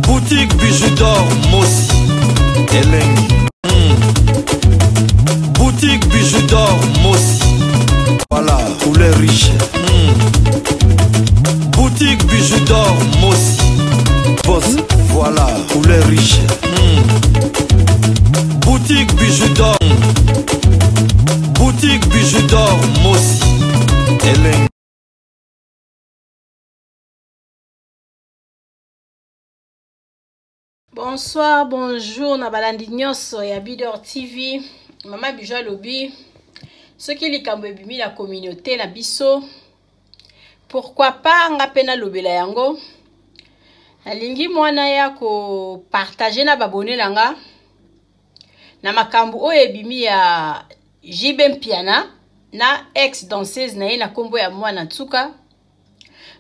Boutique Bijou d'or Mossi Elengi. Boutique Bijou d'or Mossi. Voilà, couleur riche. Boutique Bijou d'or Mossi. Boss, voilà, couleur riche. Boutique Bijou d'or. Boutique Bijou d'or Mossi. Elengi. Bonsoir, bonjour na balandi nyonso ya Bidor TV. Mama Bijou alobi soki likambo ebimi na communauté na biso pourquoi pas nga mpe nalobela yango. Nalingi mwana ya kopartage na babone na nga na makambo oyo ebimi ya JB Mpiana na ex danseuse na ye na nkombo ya mwana nsuka.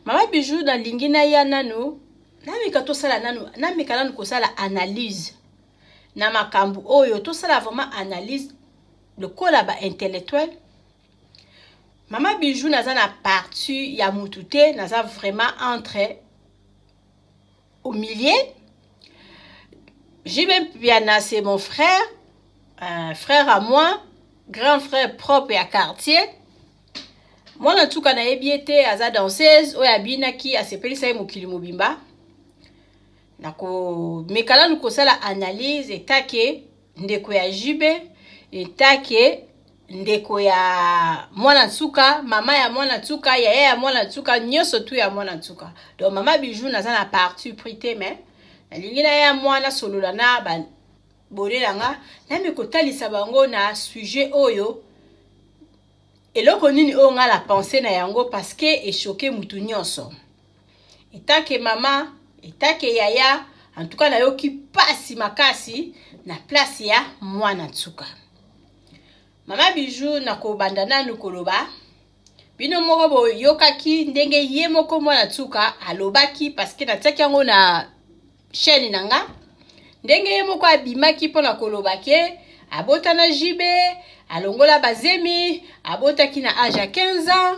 Mama Bijou nalingi naya nanu nameka tosala nanu nameka nanu kosala analyse na makambo oyo, tosala vraiment analyse lokola ba intellectuel. Mama Bijou naza na parti ya mutu te, naza vraiment entre au milieu. JB Mpiana c'est mon frère, un frère à moi, grand frère propre ya quartier. Mwana nsuka nayebi ye te, aza danseuse oyo abinaki asepelisa ye mokili mobimba. Nakomeka nanu kosala analyse etake ndeko ya JB, etake ndeko ya mwana nsuka, mama ya mwana nsuka, yaya ya mwana nsuka, nyonso tu ya mwana nsuka. Donc mama Bijou naza na parti pris te, mais nalingi na ya mwana solola na ba bone na nga, nami kotalisa bango na sujet oyo eloko nini oyo nga la pensée na yango, parce que echoqué mutu nyonso. Etake mama, etake yaya, en tout cas nayoki pasi makasi na place ya mwana nsuka. Mama Bijou nakobanda nanu koloba bino moko boyokaki ndenge ye moko mwana nsuka alobaki, parce que natiaki yango na chaîne na nga, ndenge ye moko abimaki mpona koloba ke abota na JB, alongola bazemi, abotaki na âge ya 15 ans.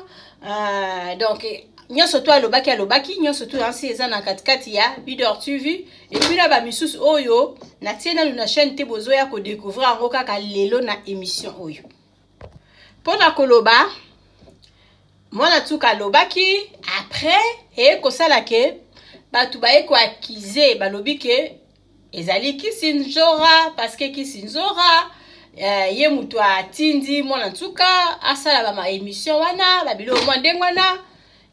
Donc nyonso to alobaki, alobaki nyonso to yansi eza na katikati ya Bidor TV. Et puis na ba misusu oyo natie nanu na chaîne te, bozoya kodécouvrir yango kaka lelo na émission oyo. Mpona koloba mwana nsuka alobaki après eye kosala ke bato baye koakize, balobi ke ezali Kisi Nzora, parce que Kisi Nzora ye moto atindi mwana nsuka asala ba émission wana, babiloko mwa ndenge wana.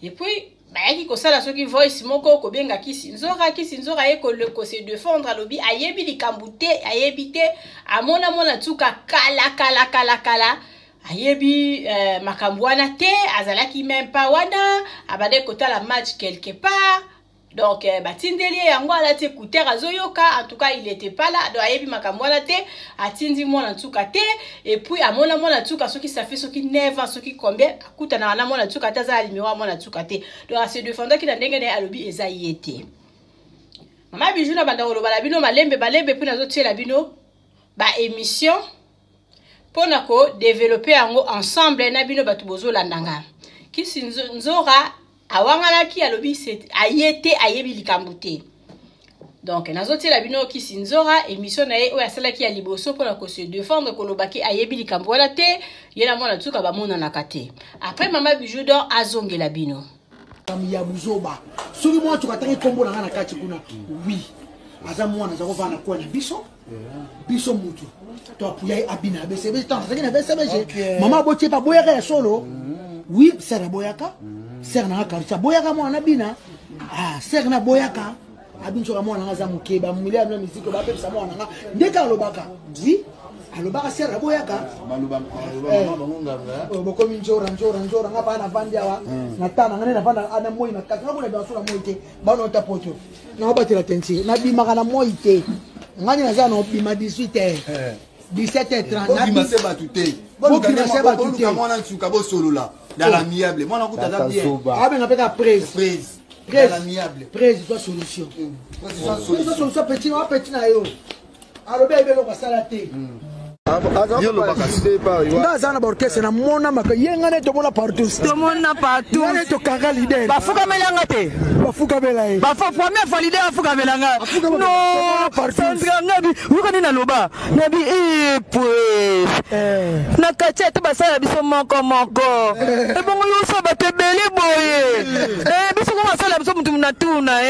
Et puis bayaki kosala soki voice moko kobenga Kisi Nzora. Kisi Nzora ye kose défendre, alobi ayebi likambo te, ayebi te, amona mwana nsuka kala kala kala kala, ayebi makambo wana te, azalaki même pas wana, abandaki kotala match quelque part. Donc batindeli ye yango, alati écouteur azoyoka. En tout cas il était pas là, donc ayebi makambo wana te, atindi mwana nsuka te. Et puis amona mwana nsuka soki ça fait soki 9 ans soki combien, akutanaka na mwana nsuka te, aza na numéro ya mwana nsuka te. Donc ase défendaki na ndenge na ye, alobi eza ye te. Mama Bijou na banda koloba na bino malembe malembe, mpe nazotiela bino ba émission mpona kodévelopper yango ensemble na bino bato bozolanda nga. Kisi Nzora awanganaki, alobi aye te, ayebi likambo te. Donc nazotiela bino Kisi Nzora émission na ye oyo asalaki ya liboso mpona kose défendre, kolobaki ayebi likambo wana te, ye na mwana nsuka bamonanaka te. Après mama Bijou d'or azongela bino. Ya buzoba, soki mwana tuka atangi nkombo na nga na kati kuna, oui, aza mwana, aza kovanda na kwa na biso, biso mutu to apuya ye abina na BCB. Ntango azalaki na BCBG, mama abotie mpe aboyaka ya solo. Oui, sere aboyaka, sere nanga quartier aboyaka mwana bina. Ah, sere na aboyaka abini soka mwana nanga aza moke, bamile ya miziki bapepisa mwana nanga. Ndenge alobaka, oui, alobaka sere aboyaka. Bokomi nzora nzora nzora. Nga baa navandi awa na ta nanga nde navanda na moi makasi, nga kuna biso na moi te, bana ota poto naobatela tentire, nabimaka na moi te. Ngani naza na obima 18 heures, 17 heures 30. Bobima se bato te, bobima se bato te. Mwana nsuka bosolola dans l'amiable, mwana kuta aza bien. Abenga mpe ka prese. Prese. Prese, prese, zwa solution, zwa solution. Petit na petit na yo alobi ayebi eloko asala te. Nga aza na baorchestre, namona maka ye, nga ne tomona partout. Tomona partout. Nga ne tokanga leader. Bafukamelanga te. Bafukamela ye. Bafa première fois leader afukamelanga. Non, Sandra, ngabi yoka nini naloba, nabi epwe na kati ate basala biso moko moko, ebongo yoso bato ebele boye. Biso ko basala biso mutu na tuna.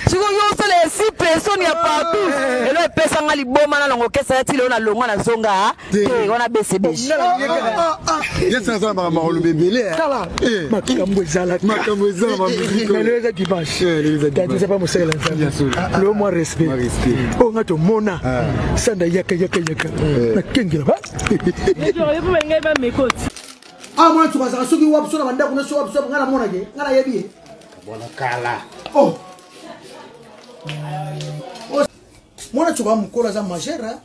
Sikoyo yo osala ya six personnes ya partout, elo epesanga liboma na longo kesa ya ti lelo nalongwa, nazonga te wana BCBG. Yesi nasala makambo akoloba ebele. Tala, makambo ezalaka. Makambo ezala. Lelo eza dimanche, tata pa mosalela Nzambe, lo mwa respect oyo nga tomona sanda yaka yaka yaka nakengela. Ah, mwana tuka azalaka soki wapi so na bandako na so wapi so, nga namonake, nga nayebi ye. Kala. Oh, mwana tuka mokolo aza majeur.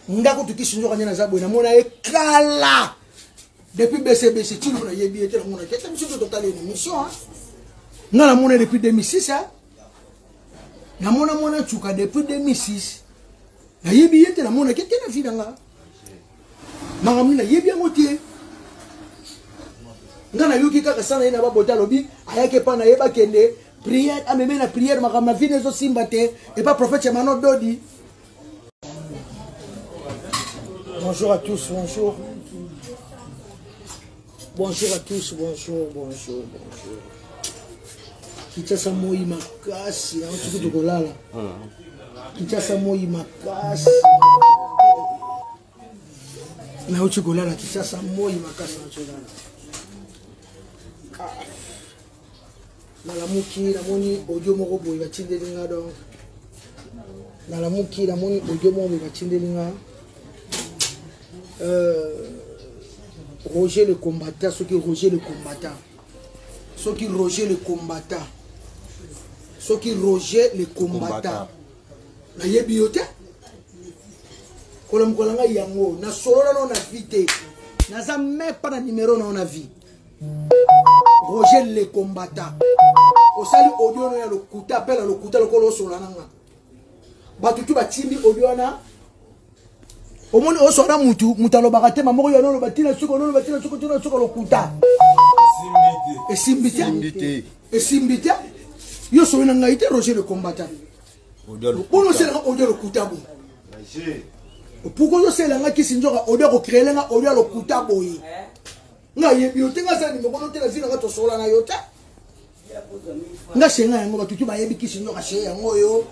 Nga kutu kisi nzoka nde naza boye, namona ye kala depuis BCBC tino, nayebi ye te, namona te. Biso totali une émission, nga namona depuis 2006. Namona mwana nsuka depuis 2006, nayebi ye te, namonaki te na vie na nga. Makambo nini, nayebi yango te. Nga nayoki kaka sana ye na babota, alobi ayaki epa na ye, bakende prière, ameme na prière, makambo na vie ezosimba te epa prophète Mano Dodi. Bonjour à tous, bonjour, bonjour à tous, bonjour, bonjour, bonjour. Kinshasa moi makasi, yango soki tokolala. Kinshasa moi makasi, nauti kolala. Kinshasa moi makasi, nauti kolala. Nalamuki, namoni audio moko boye batindeli nga. Donc nalamuki, namoni audio moko boye batindeli nga, Roger le combattant. Soki Roger le combattant, soki Roger le combattant, soki Roger le combattant, nayebi yo te. Kolamukola ngai yango, nasolola nao na vie te, naza même pas na numéro nao na vie. Roger le combattant, osali audio no ya lokuta, appel ya lokuta lokola osola na nga. Bato tu batindi audio wana, omoni osola mutu, mutu alobaka te mamoko yo noloba ntina suka, noloba ntina suka, ntina suka, lokuta esimbi te, esimbi te. Yo soki na ngai te, Roger le combattant, mpona osalaka audio lokuta boye? Pourquoi ozosalelanga kisi nzoka audio, akocréer nga audio ya lokuta boye? Nga yebi yo te, nga asala nimoko no te na vi nanga, tosola na yo te. Nga senga yango, bato tu bayebi kisi nzoka se yango oyo.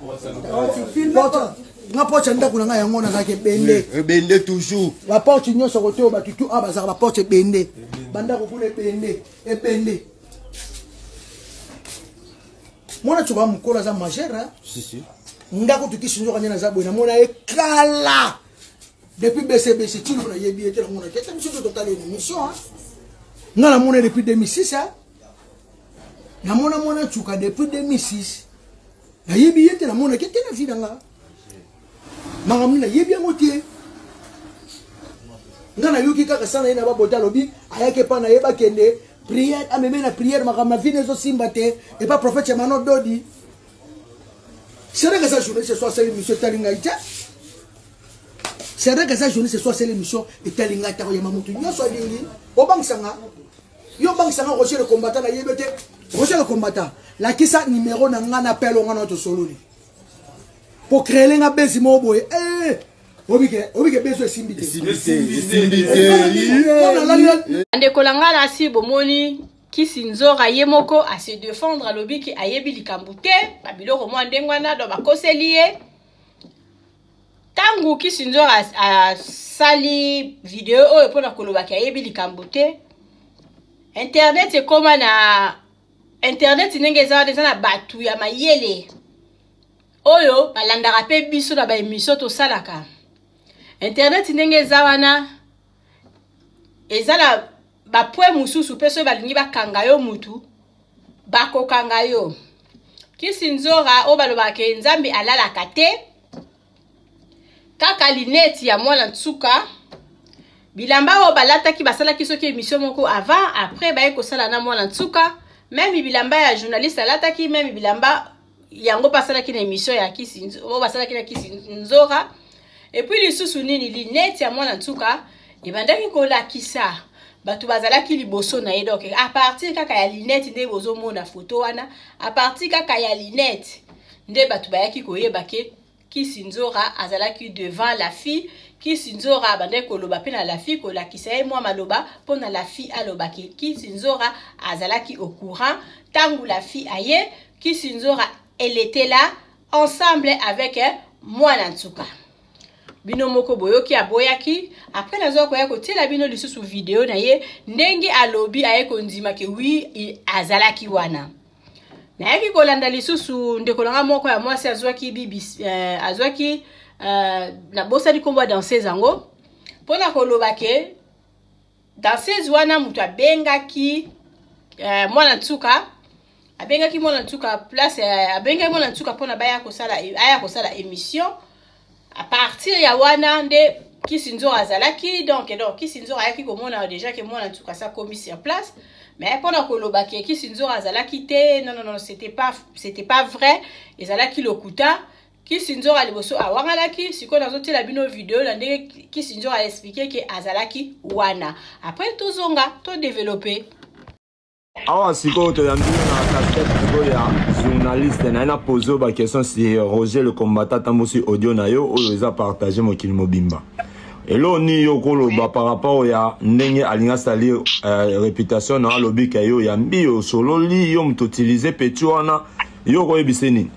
Nga porte ya ndako na ngai yango nazalaka ebende. Ebende toujours. Baporte nyonso kote oyo, bato tu awa bazalaka baporte ebende, bandako kuna ebende, ebende. Mwana tsoka mokolo aza majeur. Nga kutu kisi nzoka nde naza boye, namona ye kala depuis BCBC tino, nayebi ye te, namona te. Biso totali une émission, nga namona depuis 2006. Namona mwana nsuka depuis 2006, nayebi ye te, namonaki te na vie na nga. Makambo nini, nayebi yango te. Nga nayoki kaka sana ye na babota, alobi ayaki epa na ye, bakende prière, ameme na prière, makambo na vie ezosimba te epa prophète Mano Dodi. C'est vrai que eza journaliste, so asali émission etali ngai te. C'est vrai que eza journaliste, so asali émission etali ngai te. Akoyamba motu nyonso alingi. Obangisanga yo, obangisanga. Roger le combattant, nayebi te. Roger le combattant, lakisa numéro na nga na pelo nga na tosololi po créer nga bezi moko boye. Obike bezo esimbi te. Esimbi te. Ndeko na ngai, nasi bomoni kisi nzora ye moko ase défendre, alobi ki ayebi likambo te, babiloko mwa ndenge wana, donc bakoseli ye. Ntango kisi nzora asali video oyo mpona kolobaki ayebi likambo te, internet ekóma na internet ndenge eza wana, eza na bato ya mayele oyo balandaka mpe biso na baémission tosalaka. Internet ndenge eza wana, eza na bapoint mosusu mpe soki balingi bakanga yo mutu, bakokanga yo. Kisi nzora oyo balobaka ke Nzambe alalaka te, kaka lunettes ya mwana nsuka, bilamba oyo balataki, basalaki soki émission moko avant, après baye kosala na mwana nsuka, même bilamba ya journaliste alataki, même bilamba yango mpe asalaki na émission ya kisi oyo basalaki na kisi nzora. Et puis lisusu nini, lunette ya mwana nsuka ebandaki kolakisa bato bazalaki liboso na ye. Donc à partir kaka ya lunette nde bozomona photo wana, à partir kaka ya lunette nde bato bayaki koyeba ke Kisi Nzora azalaki devant la fille. Kisi Nzora abandaki koloba mpe na la fille, kolakisa ye mwa maloba mpo na la fille alobaki Kisi Nzora azalaki au courant. Ntango la fille aye, Kisi Nzora, elle était là ensemble avec mwana nsuka. Bino moko boyoki, aboyaki. Après nazwa koya kotiela bino lisusu video na ye ndenge alobi, aye kondima ke oui, azalaki wana. Nayaki kolanda lisusu ndeko na nga moko ya mwasi azwaki bibi, azwaki, nabosani nkombo ya danseuse yango, mpona koloba ke danseuse wana moto abengaki mwana nsuka, abengaki mwana nsuka place, abengaki mwana nsuka mpona baya kosala, aya kosala émission. À partir ya wana nde Kisi Nzora azalaki. Donc Kisi Nzora ayaki komona déjà ke mwana nsuka asa komi sur place. Mais mpona koloba ke Kisi Nzora azalaki te, non, non, non, c'était pas vrai, ezalaki lokuta. Kisi Nzora liboso awanganaki. Sikoyo nazotiela bino video na ndenge Kisi Nzora aexpliquer ke azalaki wana. Après tozonga todévelopper. Awa sikoyo toyambi yo na casquette sikoyo ya journaliste. Na ye na pose oyo baquestion si Roger le Combattant atambusi audio na yo oyo eza partage mokili mobimba. Eloko nini yo koloba par rapport ya ndenge alingi asali réputation na? Alobi ke yo yambi, yo osololi, yo moto utilize petit wana. Yo koyebisa nini?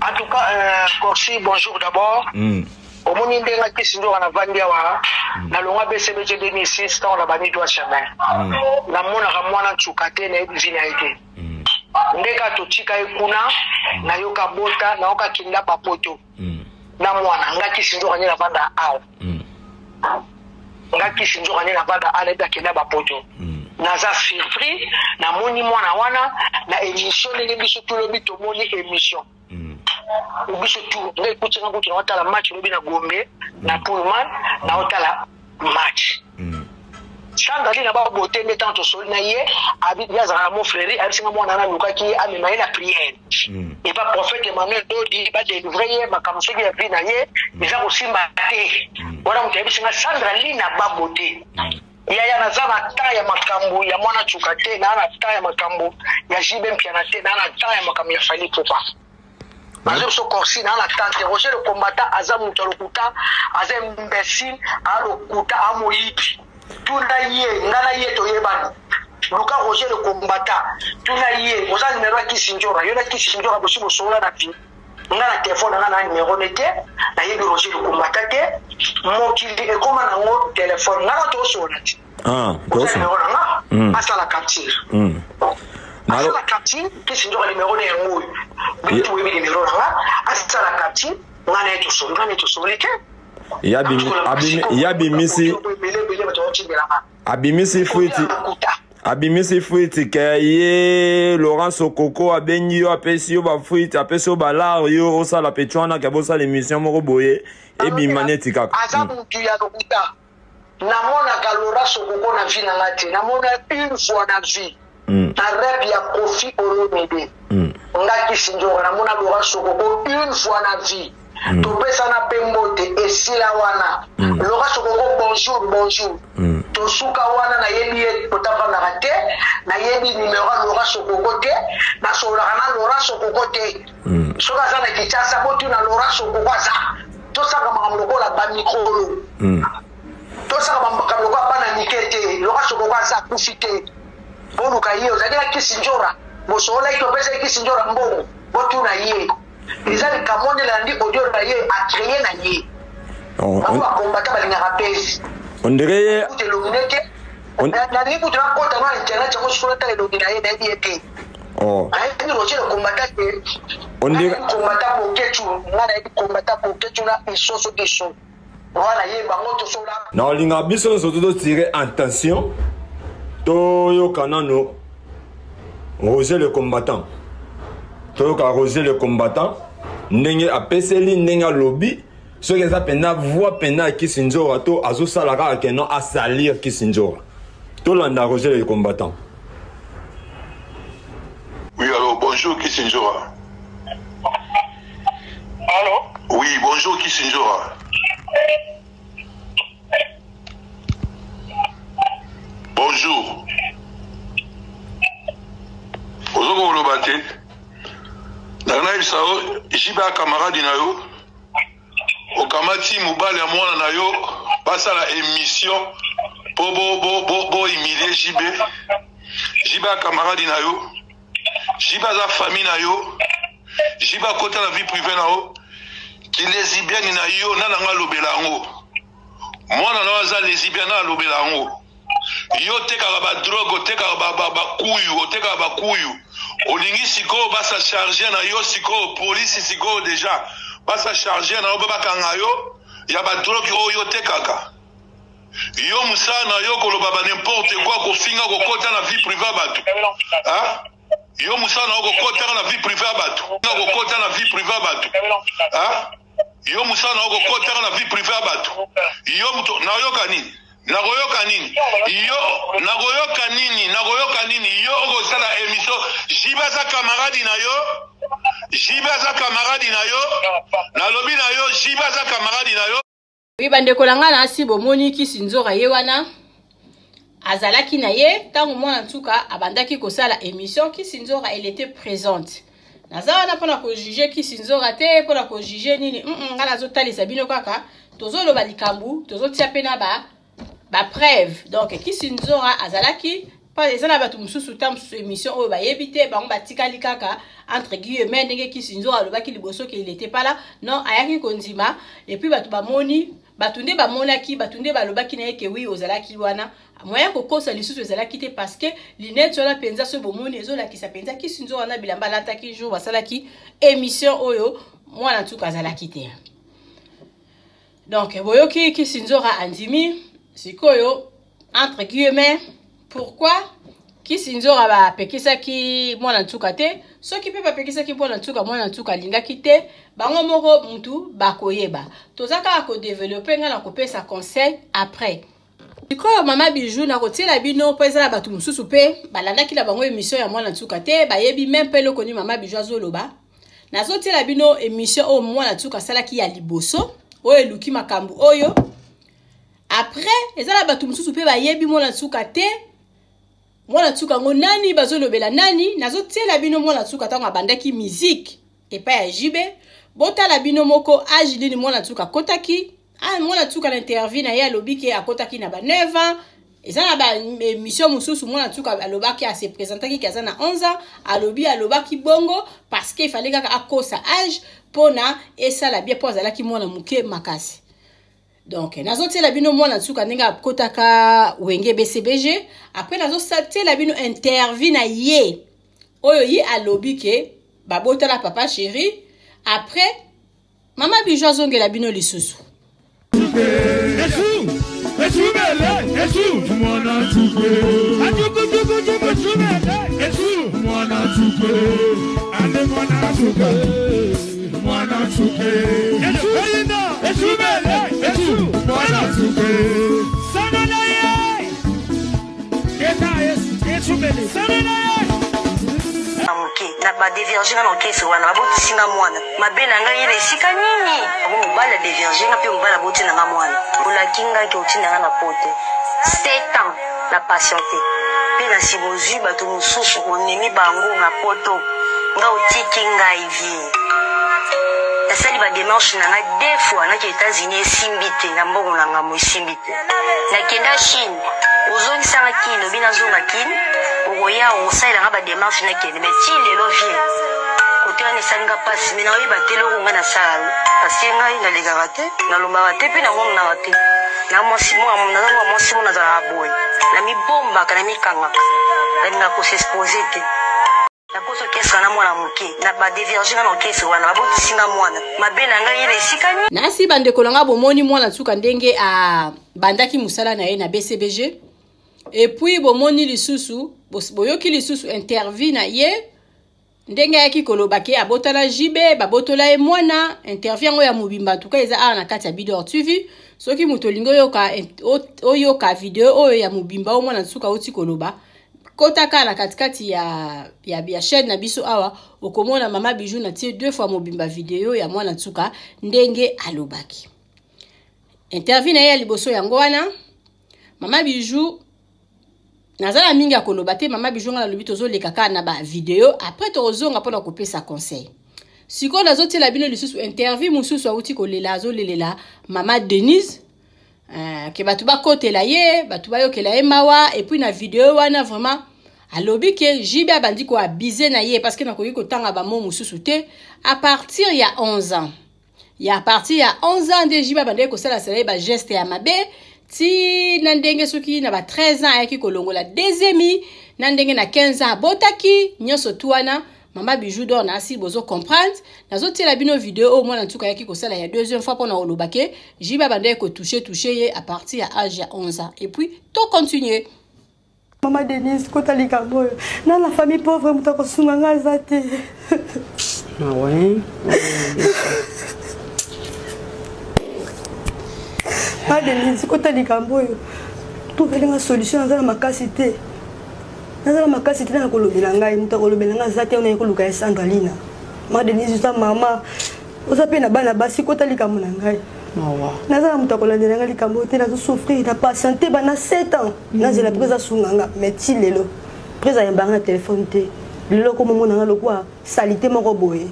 En tout cas, Corsi, bonjour d'abord. Omoni ndenge akisi nzoka navandi awa, nalongwa BCBG 2006 ntango na bandi droit chemin. Namonaka mwana nsuka te, nayebi vie na ye te. Nde kaka totika ye kuna, nayoka bota, nayoka kinda bapoto na mwana. Nga kisi nzoka nde navanda awa. Nga kisi nzoka nde navanda awa, nayebi akenda bapoto. Naza surpris, namoni mwana wana na émission. Ndenge biso tolobi, tomoni émission biso tu. Ngai ekutinga kutu naotala match lobi na Gombe na Pullman, naotala match. Sandali na babote nde ntango tosoli na ye, ye azalaka na mon frère, ayebisinga mwana wana alukaki ye, amema ye na prière epa prophète Emmanuel Dodi, badélivrer ye makambo soki ya vie na ye eza kosimba te. Wana moto ayebisinga Sandra Lina babote. Yaya, naza na temps ya makambo ya mwana cuka te, naa na temps ya makambo ya JB Mpiana te, naa na temps ya makambo ya Fally Ipupa. Azo biso Corsi, naa na temps te. Roger le Combattant aza moto ya lokuta, aza imbécile, alokuta, amoyibi. Tuna ye, nga na ye toyebani. Luka Roger le Combattant, tuna ye. Oza numero ya Kisi Njora, yo na Kisi Njora bosi bosolola na vie. Nga na telefone na nga na numero ne te, nayebi Roger le Combattant te. Mokili ekóma nango telefone, nga na tosolola te. Oza numero na nga, asala capture, asala capture. Kisi Nzoka, numero na yango oyo, bino boyebi numero na nga. Asala capture, nga na ye tosoli, nga na ye tosoli te. Ye abimisi fuite, abimisi fuite ke ye Laurent Sokoko abengi yo, apesi yo bafuite, apesi yo balare, yo osala petit wana ke bosala émission moko boye, ebima neti kaka. Aza mutu ya lokuta. Namonaka Laurent Sokoko na vie na nga te, namona une fois na vie, na rep ya Kofi Olomide. Nga Kisi Nzoka namona Laurent Sokoko une fois na vie. Topesana mpe mbote, esila wana. Laurent Sokoko, bonjour, bonjour. Tosuka wana. Nayebi ye kotavandaka te, nayebi numero ya Laurent Sokoko te, nasololaka na Laurent Sokoko te. Soki aza na Kinshasa, botuna Laurent Sokoko aza. Tosaka makambo lokola bamikolo, tosaka makambo lokola bana mike te. Laurent Sokoko aza, akufi te, boluka ye. Ozalaki na Kisi Njora, bosololaki, opesaki Kisi Njora mbongo, botuna ye. Eza likambo nde nalandi audio na ye, acréer na ye. Bango bakombata, balingaka base. On dirait ye. Kutu elongi ne te, nalingi kutu nakota na internet yango sikoyo natala elongi na ye. Nayebi ye te. Nayebi Roger le Combattant te. Combattant Bokecu, nga nayebi combattant Bokecu na iso soki iso wana ye, bango tosola. Na olinga biso nyonso totire attention, toyoka nano Roger le Combattant, toyoka Roger le Combattant ndenge apeseli, ndenge alobi, soki eza mpenza voix mpenza ya Kisi Nzora to azosala kaka keno asalir Kisi Nzora. Tolanda Roger le Combattant. Oui, alors bonjour Kissinjora. Allô. Oui, bonjour Kisindjora. Bonjour. Ozo koloba te. Nayebisa yo JB ya camarade na yo okamati mobali ya mwana na yo basala émission mpo bohumilie JB. JB ya camarade na yo, JB aza famille na yo, JB akota na vie privée na yo, kilesibiani na yo na nanga alobela yango, mwana na yo aza lesbienne na alobela yango. Yo otekaka badrogue, otekaka bakuyu, otekaka bakuyu, olingi sikoyo basa charge na yo sikoyo polisi sikoyo deja basa charge na yo mpe bakanga yo ya badrogue oyo otekaka. Yo mosala na yo koloba ba n'importe quoi, kofinga, kokota na vie privée ya bato. Yo mosala na yo kokotaka na vie privée ya bato, kokota na vie privée ya bato. Yo mosala na yo kokotaka na vie privée ya bato. Yo moto nayoka nini? Nakoyoka nini? Yo nakoyoka nini? Nakoyoka nini? Yo okosala émission, JB aza camarade na yo, JB aza camarade na yo, nalobi na yo JB aza camarade na yo. Oui, bandeko na ngai na asi bomoni Kisindjora ye wana azalaki na ye ntango mwana nsuka abandaki kosala émission. Kisindjora, elle était présente. Naza wana mpona kojuge Kisindjora te, mpona kojuge nini. Ngai nazotalisa bino kaka, tozoloba likambo, tozotia mpe na ba preuve. Donc Kisindjora azalaki, eza na bato mosusu ta mosusu émission oyo bayebi te, bango batikali kaka entre guillemets ndenge Kisindjora alobaki liboso ke il était pas là. Non, ayaki kondima, et puis bato bamoni, bato nde bamonaki, bato nde balobaki na ye ke oui, ozalaki wana. Moyen kokosa lisusu ezalaki te, parce que lunette wana mpenza soki bomoni ezolakisa mpenza Kisindjora wana bilamba alataki jour basalaki émission oyo mwana nsuka azalaki te. Donc boyoki Kisindjora andimi sikoyo entre guillemets pourquoi Kisindjora bapekisaki mwana nsuka te. Soki mpe bapekisaki mwana nsuka, mwana nsuka alingaki te, bango moko mutu bakoyeba. Toza kaka kodévelopper, ngai na kopesa conseil après. Sikoyo mama Bijou, nakotiela bino mpo eza na bato mosusu mpe balandaki na bango émission ya mwana nsuka te, bayebi même mpe eloko nini mama Bijou azoloba. Nazotiela bino émission oyo mwana nsuka asalaki ya liboso, oyo eluki makambo oyo. Après eza na bato mosusu mpe bayebi mwana nsuka te, mwana nsuka yango nani bazolobela nani. Nazotiela bino mwana nsuka ntango abandaki musique epai ya JB. Botala bino moko age nini mwana nsuka akotaki. Mwana nsuka na interview na ye alobi ke akotaki na ba 9 ans. Eza na baémission mosusu mwana nsuka alobaki, ase présentaki ke aza na 11 ans. Alobi alobaki bongo parce que ifale kaka akosa age mpona esala bien, mpo azalaki mwana moke makasi. Donc nazotiela bino mwana nsuka ndenge akotaka Wenge BCBG. Après nazotiela bino interview na ye oyo ye alobi ke babotala papa chéri. Après mama Bijou azongela bino lisusu. Moke na badévierge nga na orchestre wana, babotisinga mwana mabe na ngai ye na esika nini. Bango mobali adévierge nga mpe mobali aboti na nga mwana. Olaki ngai ke otinda nga na poto 7 ans na patiente, mpe na nsima ozwi bato mosusu, omemi bango na poto, nga otiki ngai. Vie nasali badémarche na ngai deux fois, naki États-Unis esimbi te, na mbongo na ngambo esimbi te. Nakenda Chine, ozongisanga Kine, obi nazonga Kine, okoya okosalelanga badémarche, nakende. Mais ti lelo vie kote wana esalinga mpasi, me naoyeba te eloko ngai nasala, parce que ngai nalekaka te, nalombaka te, mpe namonanaka te na mwasi. Naza mwa mwasi mo nazalaka boye, namibombaka, namikangaka, nalingaka kos'exposer te. Nakosa orchestre na mwana moke na badévierge nga na orchestre wana, babotisinga mwana mabe na ngai ye na esika nini. Nasi bandeko na nga, bomoni mwana nsuka ndenge abandaki mosala na ye na BCBG. Et puis bomoni lisusu, boyoki lisusu interview na ye ndenge ayaki koloba ke abotala JB, babotola ye mwana. Interview yango ya mobimba ntuka eza awa na kati ya Bidor TV. Soki moto olingi oyoka, oyoka video oyo ya mobimba oyo mwana nsuka auti koloba. Kota kaka na katikati ya, ya, ya chaîne na biso awa, okomona mama Bijou na tie deux fois mobimba video ya mwana nsuka ndenge alobaki. Interview na ye ya liboso yango wana. Mama Bijou, naza na mingi ya koloba te. Mama Bijou, nga nalobi tozoleka kaka na bavideo, après tokozonga mpona kopesa conseil. Sikoyo nazotiela bino lisusu interview mosusu, awuti kolela, azolelela mama Denise, ke bato bakotela ye, bato bayokela ye mawa. Et puis na video wana vraiment alobi ke JB abandi koabuser na ye, parce que nakoki kotanga bamo mosusu te, à partir ya 11 ans. Ya à partir ya 11 ans nde JB abandaki kosalasala ye bageste ya mabe, ti na ndenge soki na ba 13 ans ayaki kolongola deuxième, na ndenge na 15 ans abotaki. Nyonso tu wana, mama Bijou d'or, na asi bozo comprendre. Nazotiela bino video oyo mwana ntuka ayaki kosala ya deuxième fois mpona koloba ke JB abandaki kotouche touche ye à partir ya âge ya 11 ans. Et puis to continue. Mama Denise, kota likambo oyo na la famille pauvre, moto akosunga nga aza te. Ah ouais. Mama Denise, kota likambo oyo, tovelinga solution. Naza na makasi te, naza na makasi te na kolobela ngai, moto akolobela ngai aza te. Onaye koluka ya Sandra Lina. Mama Denise, oza mama, oza mpe na bana basi, kota likambo na ngai. Naza na moto akolandela ngai likambo te, nazosouffrir na patiente bana 7 ans, nazela mpe asunga nga, mais ti lelo prese ayambanga na telefone te. Lelo komomona nga lokwa salite moko boye,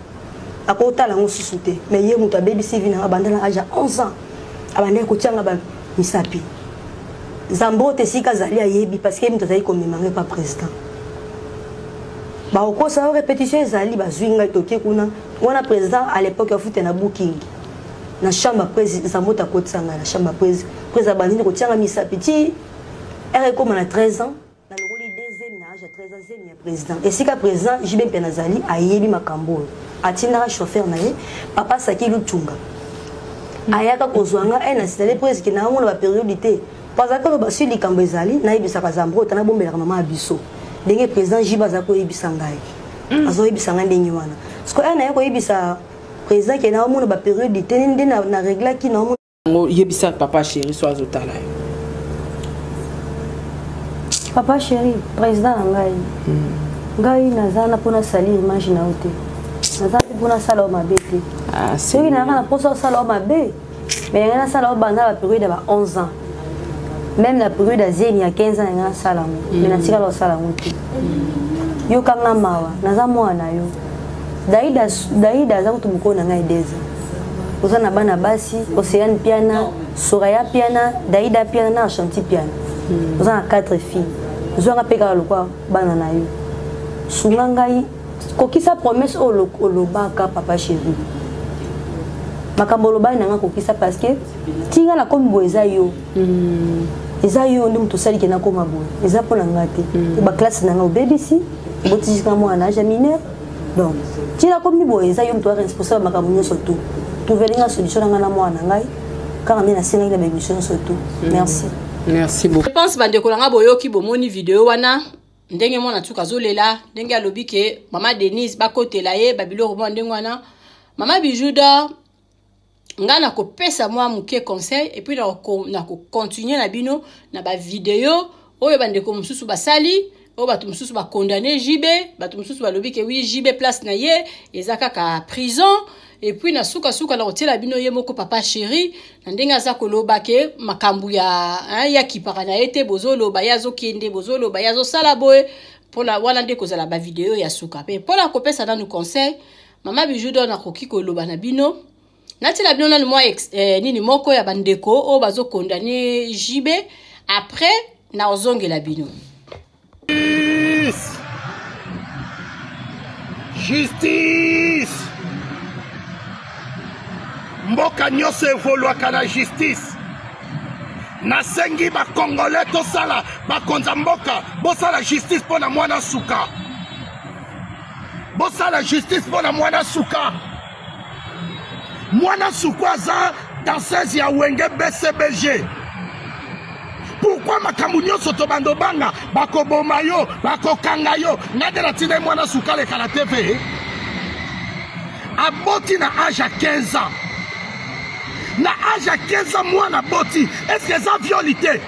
akotala yango susu te. Mais ye moto abebisi vie nanga banda na age ya 11 ans, abandaki kotianga bamisapi. Zambote esika azali ayebi, parce que ye moto azali komema ngai pa président. Bakokosa yo, répétition ezali, bazwi ngai, toke kuna wana. Président à l'époque afute na booking na chambre. Prese Zambote akotisa ngai na chambre. Prese, prese abandini kotianga misapi ti ere ekóma na 13 ans. Nalongoli deuxième na age ya 13 ans, zemi ya président. Esika président JB mpe nazali ayebi makambo oyo, atindaka chauffeur na ye, papa Saki Lutunga, ayaka kozwa nga e na sitale presque na yango na baperiode te, po azalaki oloba si likambo ezali nayebisaka Zambro, tana bombelaka mama ya biso. Ndenge président JB aza koyebisa ngai, azoyebisa ngai ndenge wana. Siko aya naye koyebisa président ke naomona baperiode te, nde na reglaki naomona. Yango yebisa papa chéri so azotala yo. Papa chéri, président na ngai, ngai naza na mpo nasali image na yo te, naza mpe mpo nasala yo mabe te. Soki nayaka na mposa osala yo mabe, mais yangai nasala yo banda na baperiode ya ba 11 ans, même na période ya zemi ya 15 ans, yangai nasala yango, mais natikala osala yango te. Yokanga mawa, naza mwana na yo. Daida, Daida aza kutu mokolo na ngai 2 ans. Oza na bana basi, Océane Piana, Soraya Piana, Daida Piana na Ashanti Piana. Oza na 4 filles, zwanga mpe kaka lokwa bana na yo. Sunga ngai, kokisa promesse oyo olobaka. Papa chéri, makambo olobaki na ngai, kokisa, parce que tinga nakomi boye eza yo, eza yo nde moto osaliki nakoma boye, eza mpo na ngai te. Baklasse na ngai obebisi, obotisika mwana na age ya mineur. Donc ntina komi boye eza yo moto wa responsable makambo nyonso. Tu trouveli nga solution na ngai na mwana na ngai, kaka nde nasengaki na baémission nyonso tu. Merci. Merci beaucoup. Je pense bandeko na nga boyoki, bomoni video wana, ndenge mwana nsuka azolela, ndenge alobi ke mama Denise bakotela ye babiloko mwa ndenge wana. Mama Bijou d'or, ngai nakopesa mwa moke conseil, et puis nakocontinue na bino na bavideo oyo bandeko mosusu basali, oyo bato mosusu bakondane JB, bato mosusu balobi ke oui, JB place na ye eza kaka prison. Et puis na sukasuka na kotiela bino ye moko papa chéri na ndenge aza koloba ke makambo ya hein, ya kipaka na ye te, bozoloba ye azokende, bozoloba ye azosala boye. Mpona wana nde kozala bavideo ya suka. Mpe mpona kopesa nanu conseil, mama Bijou d'or, nakoki koloba na bino, natiela bino nanu mwa nini moko ya bandeko oyo bazokondane JB, après nakozongela bino. Justice! Justice! Mboka nyonso evoluaka na justice. Nasengi bakongole, tosala bakonza mboka, bosala justice mpo na mwana suka, bosala justice mpo na mwana suka. Mwana suka aza danseuse ya Wenge BCBG. Pourquoi makambo nyonso tobanda obanga bakoboma yo, bakokanga yo? Ngai nde natina ye mwana suka aleka na TV. Aboti na age ya 15 ans, na age ya 15 ans mwana aboti, est-ce eza viol te?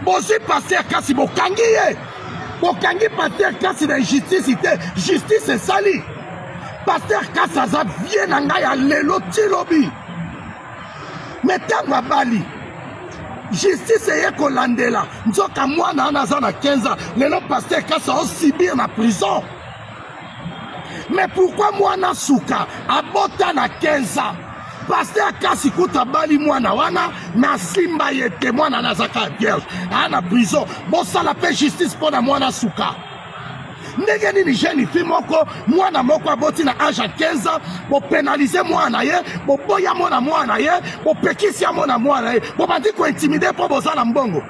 Bozwi pasteur kasi bokangi ye. Bokangi pasteur Kasi na injustice te, justice esali. Pasteur Kasi aza vie na ngai ya lelo ti lobi. Me ntango abali justice eye kolandela nzoka mwana wana aza na 15 ans lelo pasteur Kasi aosibir na prison. Mais pourquoi mwana suka abota na 15 ans? Pasteur Kasi kuta abali mwana wana na simba ye te, mwana wana aza kaka vierge, aa na prison. Bosala mpe justice mpo na mwana suka. Ndenge nini jeune fille moko mwana moko aboti na age ya 15 ans, bopenalize mwana na ye, boboya mwana mwana na ye, bopekisi ya mwana mwana na ye, bobandi kointimide mpo boza na mbongo.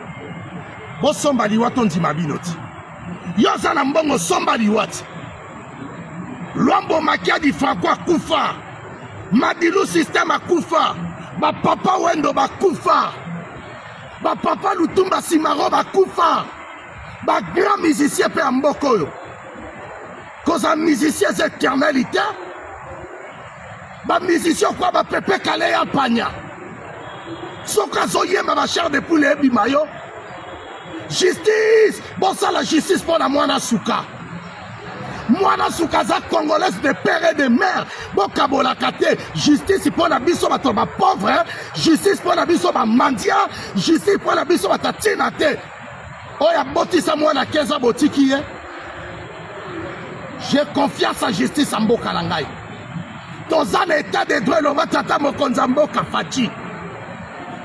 Bosomba liwa tondima bino ti. Yo oza na mbongo, somba liwa ti. Lwambo Makiadi Franco akufa, Madilu System akufa, ba papa Wendo bakufa, ba papa Lutumba Simaro bakufa, ba grand musicien pe ya mboka oyo. Koza musicien eza éternel te. Ba musicien kwa ba Pepe Kale ya Panya. Soki azoyemba ba chair de poule ebima yo. Justice, bosala justice mpo na mwana suka. Mwana suka aza congolaise de père et de mère, bokabolaka te. Justice mpo na biso bato ya bapauvre, justice mpo na biso bamandia, justice mpo na biso bato ya ntina te. Oyo abotisa mwana 15 ans botiki ye. J'ai confiance en justice ya mboka na ngai. Toza na état de droit, eloba tata mokonzi ya mboka Fatshi.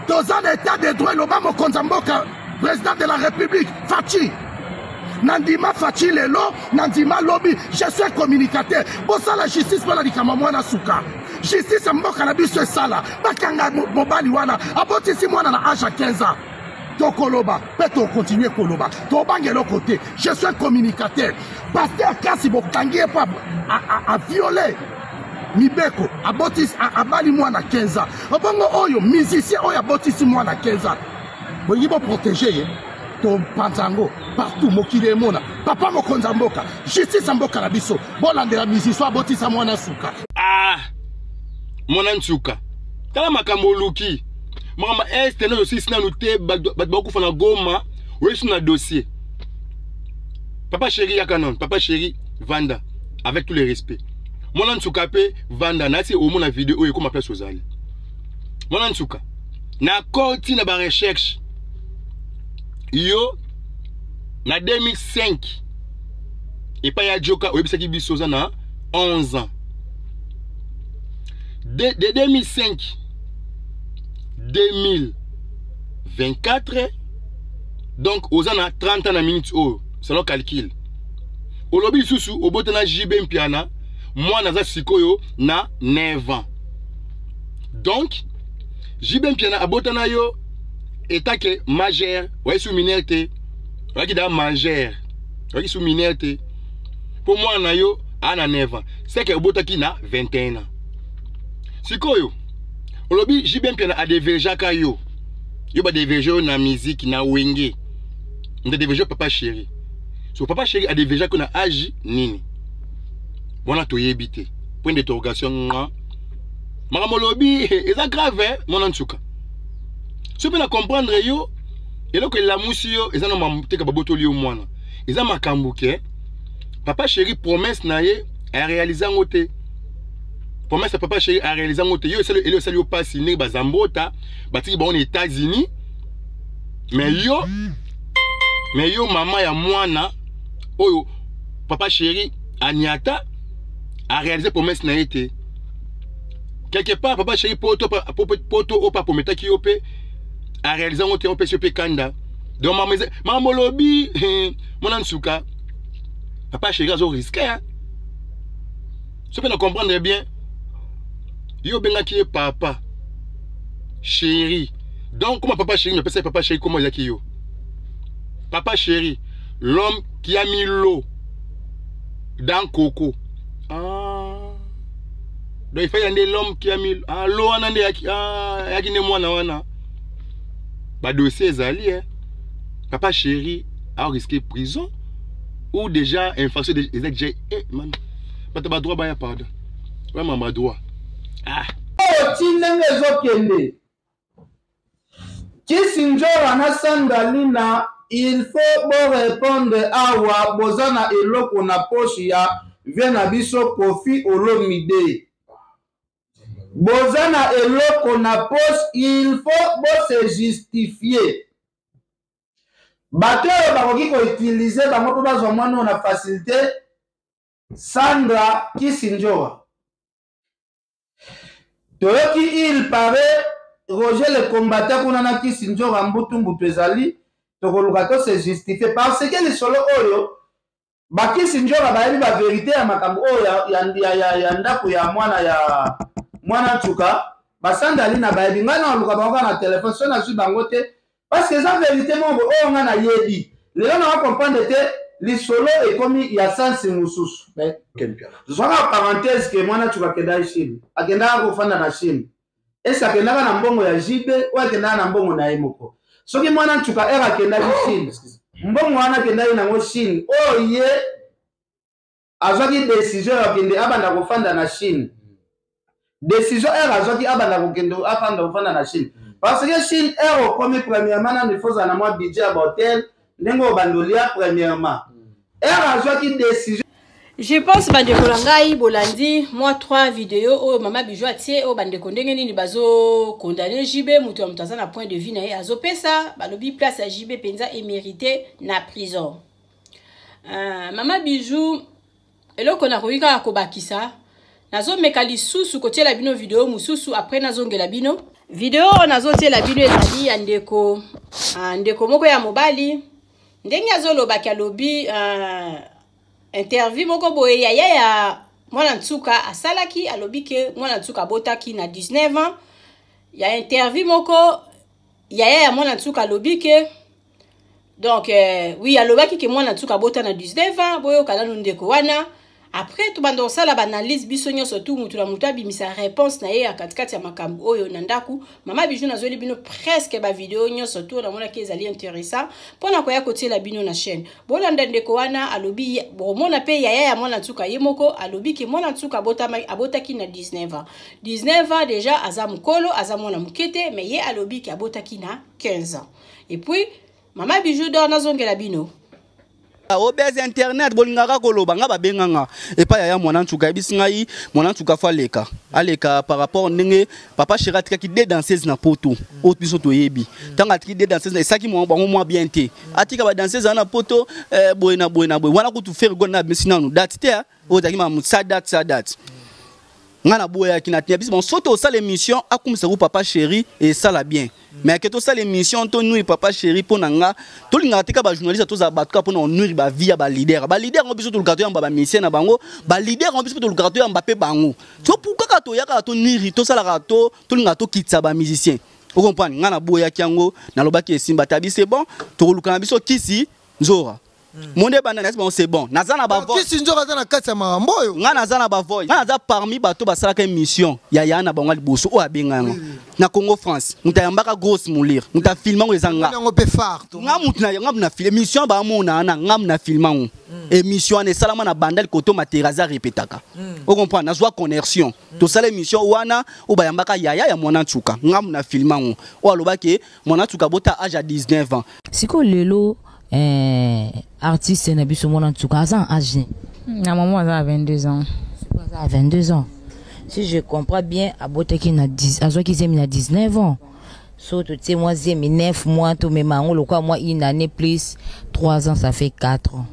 Toza na état de droit, eloba mokonzi ya mboka président de la république Fatshi. Nandima Fatshi lelo, nandima lobi, je suis communicateur. Bosala justice mpo na likambo mwana suka. Justice ya mboka na biso esala, bakanga mobali wana abotisi mwana na age ya 15 ans. Tokoloba mpe tokontinue koloba, tobanga eloko te. Je suis communicateur. Pasteur Kasi bokangi ye mpo aviole mibeko, abotisi abali mwana 15 ans. Obongo oyo musicien oyo abotisi mwana 15 ans, bolingi boprotege ye? Topanza yango partout, mokili emona. Papa mokonzi ya mboka, justice ya mboka na biso, bolandela musicien abotisa mwana suka. Ah, mwana nsuka, tala makambo oluki. Makambo este nano osilisi nanu te, bato bakufa na Goma, oyesi na dossier. Papa chéri yaka nanu, papa chéri vanda avec tout le respect. Mwana nsuka pe vanda, nati omona video oyo ekoma place ozali. Mwana nsuka, nakoti na ba recherche yo na 2005 epai ya Joka oyebisaki biso oza na 11 ans. De 2005 2024, donc oza na 30 ans na minute oyo selon calcul. Olobi lisusu obota na JB Mpiana, mwana aza sikoyo na 9 ans. Donc JB Mpiana abota na yo etake majeur, oyebi sous mineur te, oyaki da majeur, oyaki sous mineur te. Po mwana na yo a na 9 ans, c'est que obotaki na 21 ans. Sikoyo olobi JB Mpiana adevergeaka yo, yo ba deverge yo na musique na wenge, nde deverge papa chéri. So papa chéri adevergeaka yo na age nini? Wana toyebi te. Point d'interrogation. Nga makambo olobi eza grave, eh, mwana nsuka. Soki mpe na comprendre yo, eloko elamusi yo eza na mateka babotoli yo mwana, eza makambo ke papa chéri promesse na ye arealize yango te. Promesse ya papa chéri arealize yango te. Yo esali eloko esali yo pasi ndenge bazambota batiki bango na États-Unis, mais yo mama ya mwana oyo papa chéri aniata a réalisé promesse na ye te. Quelque part papa chéri poto poto oyo pa prometaki yo pe a réalisé yango te, opesi yo pe kanda. Donc mama olobi mwana nsuka papa chéri azo risquer, hein. Soki na comprendre bien, yo obengaki ye papa chéri. Donc comment papa chéri mepesa papa chéri comment ezalaki yo papa chéri, l'homme qui a mis l'eau dans coco. Ah. Donc il fallait nde l'homme qui a mis ah, l'eau wana nde yaki, ah, yaki nde mwana wana. Ba dossier ezali, hein. Papa chéri a risqué prison ou déjà infraction eza déjà eh man. Bato ba droit baya pardon. Ouais mama droit. Ah. Oyo ti ndenge ezokende. Kisi Njora na Sandalina il faut bo répondre awa boza na eloko na poche ya vie na biso Koffi Olomide. Boza na eloko na poche, il faut bo se justifier. Bato oyo bakoki koutilize bango mpo bazwa mwana oyo na facilité, Sandra Kisindjora. Toyoki il paraît Roger le combattant kuna na Kisindjora mbutu mbutu ezali, tokoluka to se justifier parce que lisolo oyo bakisi njora bayebi ba verite ya makambo oyo ya, ya, ya, ya, ya ndako ya mwana ya mwana ntuka basandali na bayebi ngai naluka bango kaka na telefone so nazwi bango te parce que eza verite moko oyo ngai nayebi lelo na comprendre te lisolo ekomi ya sansi mosusu. Zwaka parenthèse ke mwana ntuka akendaki Chine, akendaka kofanda na Chine. Ese akendaka na mbongo ya JB oyo akendaka na mbongo na ye moko? Soki mwana ntuka ere akendaki Chine, mbongo wana akendaki nango Chine, oyo ye azwaki décision ya kokende abanda kofanda na Chine, décision ere azwaki abanda kokende afanda kofanda na Chine, parce que Chine ere okomi premièrement nanu ifo ozala na mwa budget ya bahotel ndenge obanda olia premièrement ere azwaki décision. Je pense bandeko na ngai bolandi mwa 3 video oyo mama Bijou atie oyo bandeko ndenge nini bazo condamner JB. Moto ya moto aza na point de vue na ye azopesa. Balobi place ya JB mpenza emérité na prison. Mama Bijou, eloko nakoki kaka kobakisa, nazomeka lisusu kotiela bino video mosusu, après nazongela bino. Video oyo nazotiela bino ezali ya ndeko, ndeko moko ya mobali, ndenge azolobaki, alobi interview moko boye yaya ya mwana nsuka asalaki, alobi ke mwana nsuka abotaki na 19 ans. Ya interview moko yaya ya mwana nsuka alobi ke donc oui, alobaki ke mwana nsuka abota na 19 ans. Boyoka nanu ndeko wana, après tobanda kosala baanalyse biso nyonso tu, mutu na mutu abimisa réponse na ye ya katikati ya makambo oyo na ndako. Mama Bijou nazweli bino presque bavideo nyonso tu namonaki ezali intéressant mpona koya kotiela bino na chaîne. Bolanda ndeko wana alobi, bomona mpe yaya ya mwana nsuka ye moko alobi ke mwana nsuka abotaki na 19 ans. 19 ans déjà aza mokolo, aza mwana moke te, mais ye alobi ke abotaki na 15 ans. Et puis mama Bijou d'or, nazongela bino. Obese internet bolingaka koloba nga babenganga epai yaya mwana nsuka ayebisi ngai mwana nsuka fo aleka aleka par rapport ndenge papa chéri atikaki deux danseuses na poto oyo biso toyebi. Ntango atiki deux danseuses, esaki bango mwa bien te, atika badanseuse wana na poto boye na boye na boye wana. Kutu Ferre Gola na abimisi nanu date te, oyo ezalaki mamu sa date sa date. Nga naboyaki na tina biso bon, soki tosala émission akumisa ku papa chéri esala bien, mais ake tosala émission tonuire papa chéri. Mpo na nga tolingaka te ka bajournaliste tozala bato kaka mpona onuire bavie ya baleader. Baleader yango biso tolukaka toyamba bamusicien na bango, baleader yango biso mpe tolukaka toyamba mpe bango. So pour kaka toyakaka tonuire, tosalaka to tolingaka tokitisa bamusicien, ocomprendre? Nga naboyaki yango, nalobaki esimba te. Abi c'est bon, tokoluka na biso kisi nzora monde ebanda na bon, c'est bon, naza na bavoice. Kisi nzoka aza na kati ya makambo oyo. Nga naza na bavoice, nga naza parmi bato basalaka émission ya ya na bango ya liboso oyo abenga yango na Congo France. Moto ayambaka grosse moulire, moto afilme yango eza nga. Yango mpe phare. Nga mutu na nga na filme émission, bamona wana nga na filme yango. Émission wana esalama na bandal koto materaza répétaka, ocomprendre? Nazwa connexion, tosala émission wana oyo bayambaka yaya ya mwana nsuka, nga na filme yango oyo alobaki mwana nsuka bota âge ya 19 ans. Sikoyo lelo artiste na biso mwana nsuka aza en âge? Na maman aza na 22 ans. Sikoyo aza na 22 ans, si je comprends bien abotaki na 10, azwaki zemi na 19 ans. So totie mwa zemi 9 mois, tomema yango lokola mwa une année plus 3 ans, ça fait 4 ans.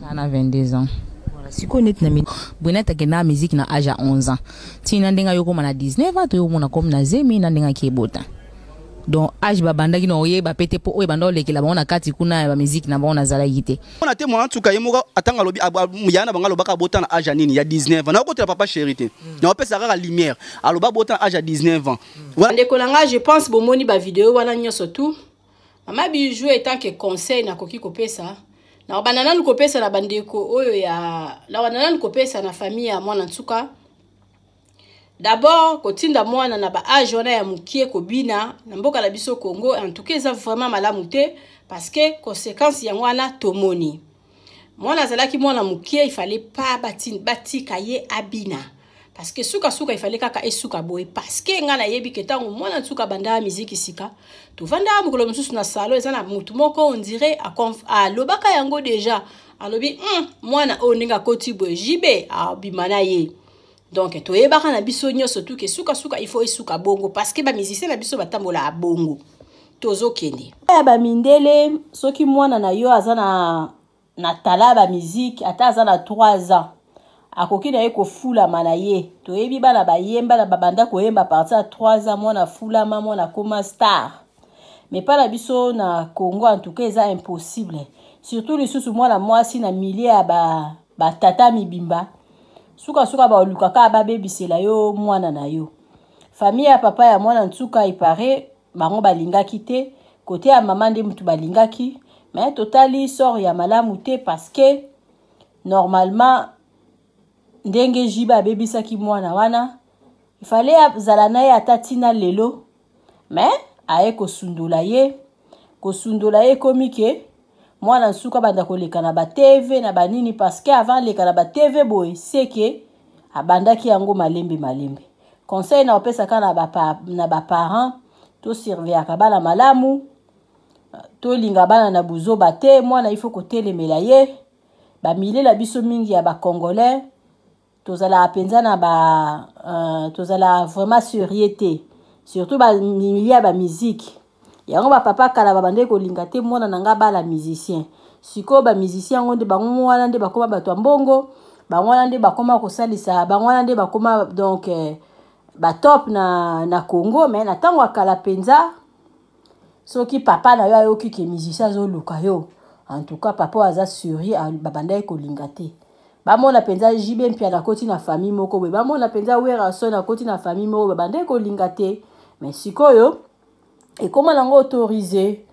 Aza na 22 ans. Voilà, sikoyo neti na Brunette akenda na musique na âge ya 11 ans, ntina ndenge ayokoma na 19 ans, toyokomona komi na zemi na ndenge akiebota. Donc âge babandaki na oyeba pe te, mpo oyo ebanda olekela bango na kati kuna ya bamusique na bango nazalaki te. Mpona te mwana nsuka ye moko atanga alobi ya na bango alobaka abota na âge ya nini, ya 19 ans. Nakokotela papa chéri te, naopesa kaka lumière, aloba abota na âge ya 19 ans. Ndeko na nga, je pense bomoni bavideo wana nyonso tu. Mama Bijou, etant que conseil nakoki kopesa, nakobanda nanu kopesa na bandeko oyo ya, nakobanda nanu kopesa na famille ya mwana nsuka. D'abord, kotinda mwana na baâge wana ya mokie kobina na mboka na biso Congo, en tout cas eza vraiment malamu te, parce que conséquence yango wana tomoni. Mwana azalaki mwana mokie, il fallait pas batika ye abina. Parce que sukasuka ifale kaka esuka boye, parce que ngai nayebi ke ntango mwana nsuka abandaka miziki sika, tovandaka mokolo mosusu na salon, eza na motu moko on dirait alobaka yango déjà, alobi mwana oyo ndenge akoti boye JB abima na ye. Donc toyebaka na biso nyonso tu ke sukasuka il faut esuka bongo, parce que bamusicien na biso batambola bongo. Tozokende ya bamindele, soki mwana na yo aza na tala ba musique, ata aza na 3 ans, akoki na ye kofulama na ye. Toyebi bana bayemba na babanda koyemba partir ya 3 ans, mwana fulama, mwana koma star. Mais pa na biso na Congo, en tout cas eza impossible, surtout lisusu mwana mwasi na milieu ya batata mibimba. Sukasuka baoluka kaka babebisela yo mwana na yo. Famille ya papa ya mwana nsuka, ipare bango balingaki te, kote ya mama nde mutu balingaki, mais totali sort ya malamu te, parce que normalement ndenge JB abebisaki mwana wana, ifale azala na ye ata ntina lelo, mais aye kosundola ye. Kosundola ye ekomi ke mwana nsuka abanda koleka na batv na banini, parce que avant aleka na batv boye, seke abandaki yango malembe malembe. Conseil na opesaka na baparent, tosurveillaka bana malamu, tolinga bana na buzoba te. Mwana ifo kotelemela ye. Bamilie na biso mingi ya bacongolais, tozalaka mpenza na ba tozalaka vraiment sérieux te, surtout bamilie ya bamiziki yango. Bapapa kala babandaki kolinga te mwana na nga bala musicien. Sikoyo bamusicien yango nde bango wana nde bakóma bato ya mbongo, bango wana nde bakóma kosalisa, bango wana nde bakóma donc batop na Congo. Mais na ntango ya kala mpenza, soki papa na yo ayoki ke musicien azoluka yo, en tout cas papa oyo aza sérieux, babandaki kolinga te. Bamona mpenza JB Mpiana akoti na famille moko boye, bamona mpenza Werrason akoti na famille moko boye, babandaki kolinga te. Mais sikoyo ekóma nango autorisé.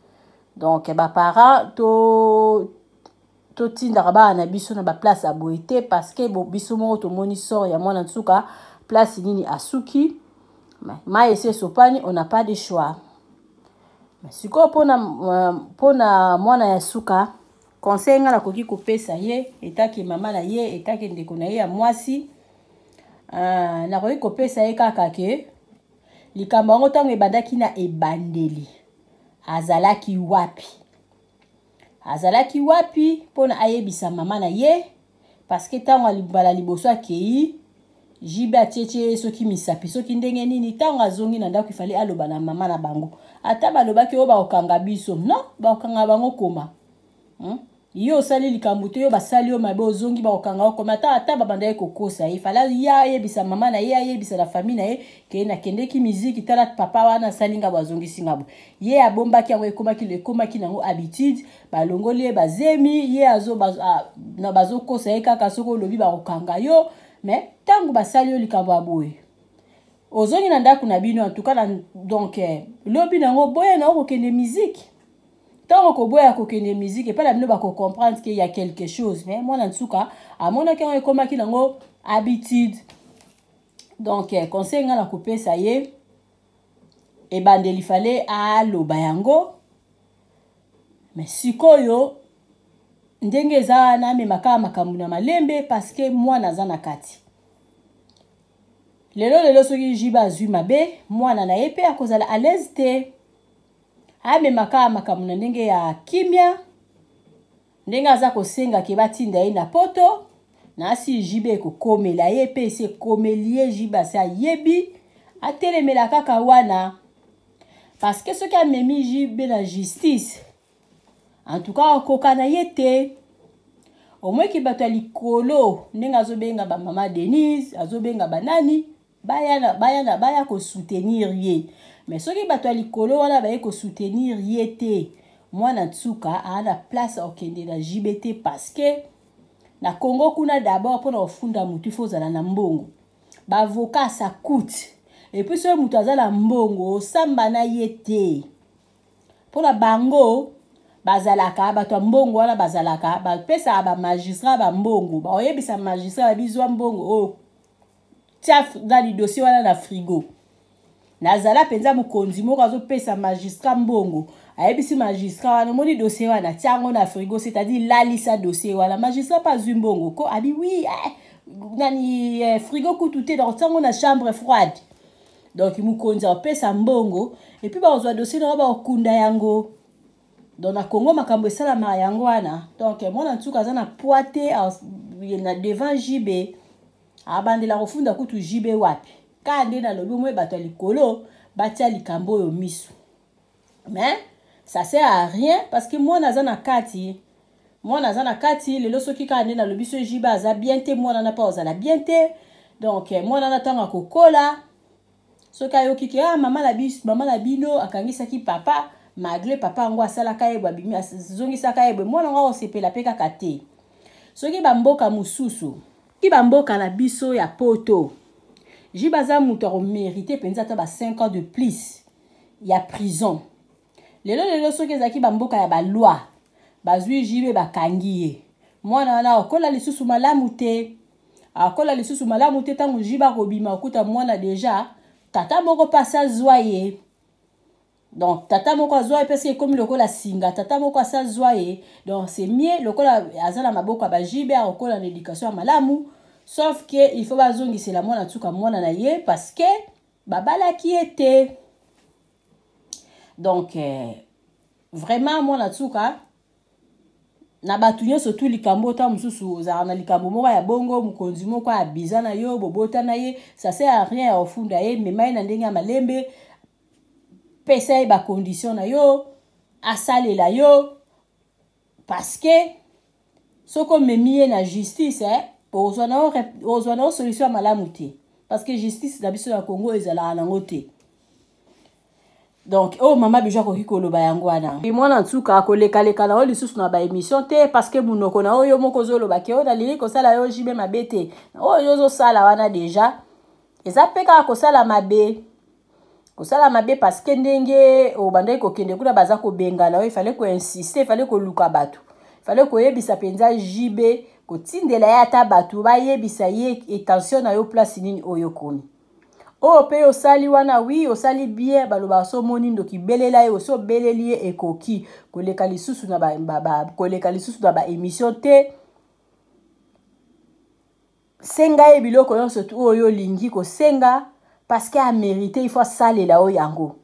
Donc baparent, to totindaka bana na biso na baplace ya boye te, parce que biso moko tomoni sort ya mwana nsuka, place nini asuki. Mai esi esopani, on n'a pas de choix. Sikoyo mpona mwana ya suka, conseil nga nakoki kopesa ye, etake mama na ye, etake ndeko na ye ya mwasi, nakoki kopesa ye kaka ke likambo yango ntango ebandaki na ebandeli, azalaki wapi? Azalaki wapi mpona ayebisa mama na ye? Parce que ntango alibala liboso akei, JB atietie ye soki misapi, soki ndenge nini. Ntango azongi na ndako, ifale aloba na mama na bango. Ata balobaki oyo bakokanga biso, non, bakokanga bango koma, Yo osali likambo te, yo basali yo mabe, ozongi, bakokanga yo koma? Ata babandaki kokosa ye, fala ye ayebisa mama na ye, ayebisa na famille na ye ke nakendeki miziki, tala papa wana asali nga bo, azongisi nga bo. Ye abombaki yango, ekomaki nango habitude. Balongoli ye bazemi ye, na bazokosa ye kaka soki olobi bakokanga yo. Mais ntango basali yo likambo ya boye, ozongi na ndako na bino, en tout cas donc lobi nango boya na okokende musique. Ntango koboya kokende musique epai na bino, bakocomprendre ke ya quelque chose. Mais mwana nsuka amonaki yango, ekomaki nango habitude. Donc conseil nga na kopesa ye, ebandeli fale aloba yango, mais sikoyo ndenge eza wana, amema kaka makambo na malembe, parce que mwana aza na kati. Lelo lelo soki JB azwi mabe, mwana na ye mpe akozala à l'aise te. Amema kaka makambo na ndenge ya kimia. Ndenge aza kosenga ke batinda ye na Poto, na asi JB ekokomela ye mpe esi ekomeli ye. JB asi ayebi, atelemela kaka wana, parce que soki amemi JB na justice, en tout cas akoka na ye te. Omoki bato ya likolo, ndenge azobenga bamama Denise, azobenga banani, baya kosoutenir ye. Mais soki bato ya likolo wana baye kosoutenir ye te, mwana nsuka aa na place akokende na JB te, parce que na Congo kuna, d'abord mpona kofunda motu ifo ozala na mbongo. Baavocat, ça coûte. Et puis soki moto aza na mbongo, osamba na ye te. Mpona bango bazalaka bato ya mbongo wana, bazalaka bapesaka bamagistrat bambongo, baoyebisa magistrat, babizwa mbongo oyo, tia nani dossier wana na frigo. Nazala mpenza mokonzi moko azopesa magistrat mbongo, ayebisi magistrat wana: "Omoni dossier wana, tia yango na frigo", c'est-à-dire lalisa dossier wana. Magistrat mpe azwi mbongo ko abi: "Oui, eh, nani eh, frigo kutu te, nakotia yango na chambre froide. Donc mokonzi akopesa mbongo epuis bakozwa dossier na yango, bakokunda yango. Donc na Congo makambo esalamaka yango wana. Donc mwana nsuka aza na poids te na devant JB, abandela kofunda kutu JB wapi? Kaka nde nalobi, omoi bato ya likolo batia likambo oyo miso, mais ça sert à rien parce que mwana aza na kati, mwana aza na kati lelo. Soki kaka nde nalobi, so JB aza bien te, mwana na mpe ozala bien te. Donc mwana na ntango akokola, soki ayoki ke ah, mama na biso, mama na bino akangisaki papa, malgré papa yango asalaka ye boye, abimi azongisaka ye boye, mwana yango akosepela mpe kaka te. Soki bamboka mosusu, soki bamboka na biso ya poto, JB aza moto akomérite mpenza ata ba 5 ans de plus ya prison lelo. Lelo soki ezalaki bamboka ya baloi, bazwi JB bakangi ye, mwana wana akola lisusu malamu te, akola lisusu malamu te. Ntango JB akobima, okuta mwana deja tata moko mpasi azwa ye. Donc tata moko azwa ye parce ekomi lokola singa, tata moko asi azwa ye. Donc c'est mieux lokola aza na maboko ya baJB, akokola na éducation ya malamu. Sauf que il faut bazongisela mwana nsuka mwana na ye parce que babalaki ye te. Donc vraiment mwana nsuka na bato nyonso tu, likambo ta mosusu ozalaka na likambo moko ya bongo, mokonzi moko abiza na yo, bobota na ye, ça sert à rien ya ofunda ye. Mema ye na ndenge ya malembe, pesa ye bacondition na yo, asalela yo, parce que soki omemi ye na justice, eh, ozwa na yo solution ya malamu te, parce que justice na biso ya Congo ezalaka nango te. Donc oyo mama Bijou akoki koloba yango wana. Mwana nsuka akolekaleka na yo lisusu na baémission te, parce que monoko na oyo moko ozoloba ke oyo nalingi kosala yo JB mabe te, oyo ozosala wana deja eza mpe kaka kosala mabe, kosala mabe, parce que ndenge obandaki kokende kuna, baza kobengana oyo, efale koinsiste, efale koluka bato, efale koyebisa mpenza JB, kotindela ye ata bato bayebisa ye intention na yo, place nini oyo okomi. Oyo mpe osali wana, oui, osali bien. Balobaka so omoni ndoki, belela ye. Osi obeleli ye, ekoki koleka lisusu na ba, ba, ba, koleka lisusu na baémission te. Senga ye biloko nyonso tu oyo olingi kosenga, parce que amérite, il faut asalela oyo yango,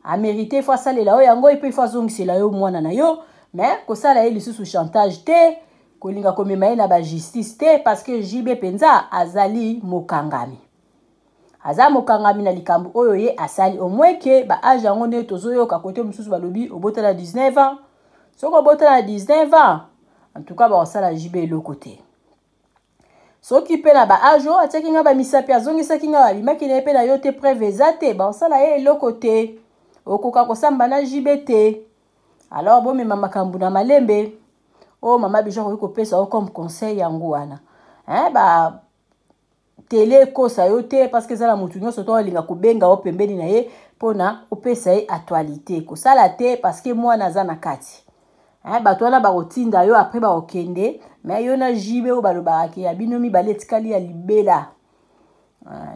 amérite, il faut asalela oyo yango, epe il faut azongisela yo mwana na yo. Mais kosala ye lisusu chantage te, kolinga komema ye na bajustice te, parce que JB mpenza azali mokangami, aza mokangami na likambo oyo ye asali. Au moins ke baage yango nde tozoyoka kote mosusu, balobi obotala 19 ans. Soki obotala 19 ans, en tout cas bakosala JB eloko te. Soki mpe na baage oyo atiaki nga bamisapi, azongisaki nga, babimaki na ye mpe na yo te, preuve eza te, bakosala ye eloko te, okoka kosamba na JB te. Alors bomema makambo na malembe. Oyo mama Bijou akoki kopesa yo comme conseil yango wana, hein, ba tele ekosa yo te, parce que eza na motu nyonso to alinga kobenga yo pembeni na ye mpona opesa ye actualité. Kosala te, parce que mwana aza na kati, hein, bato wana bakotinda yo, après bakokende. Mais yo na JB oyo balobaka ke ya bino mibale etikali ya libela.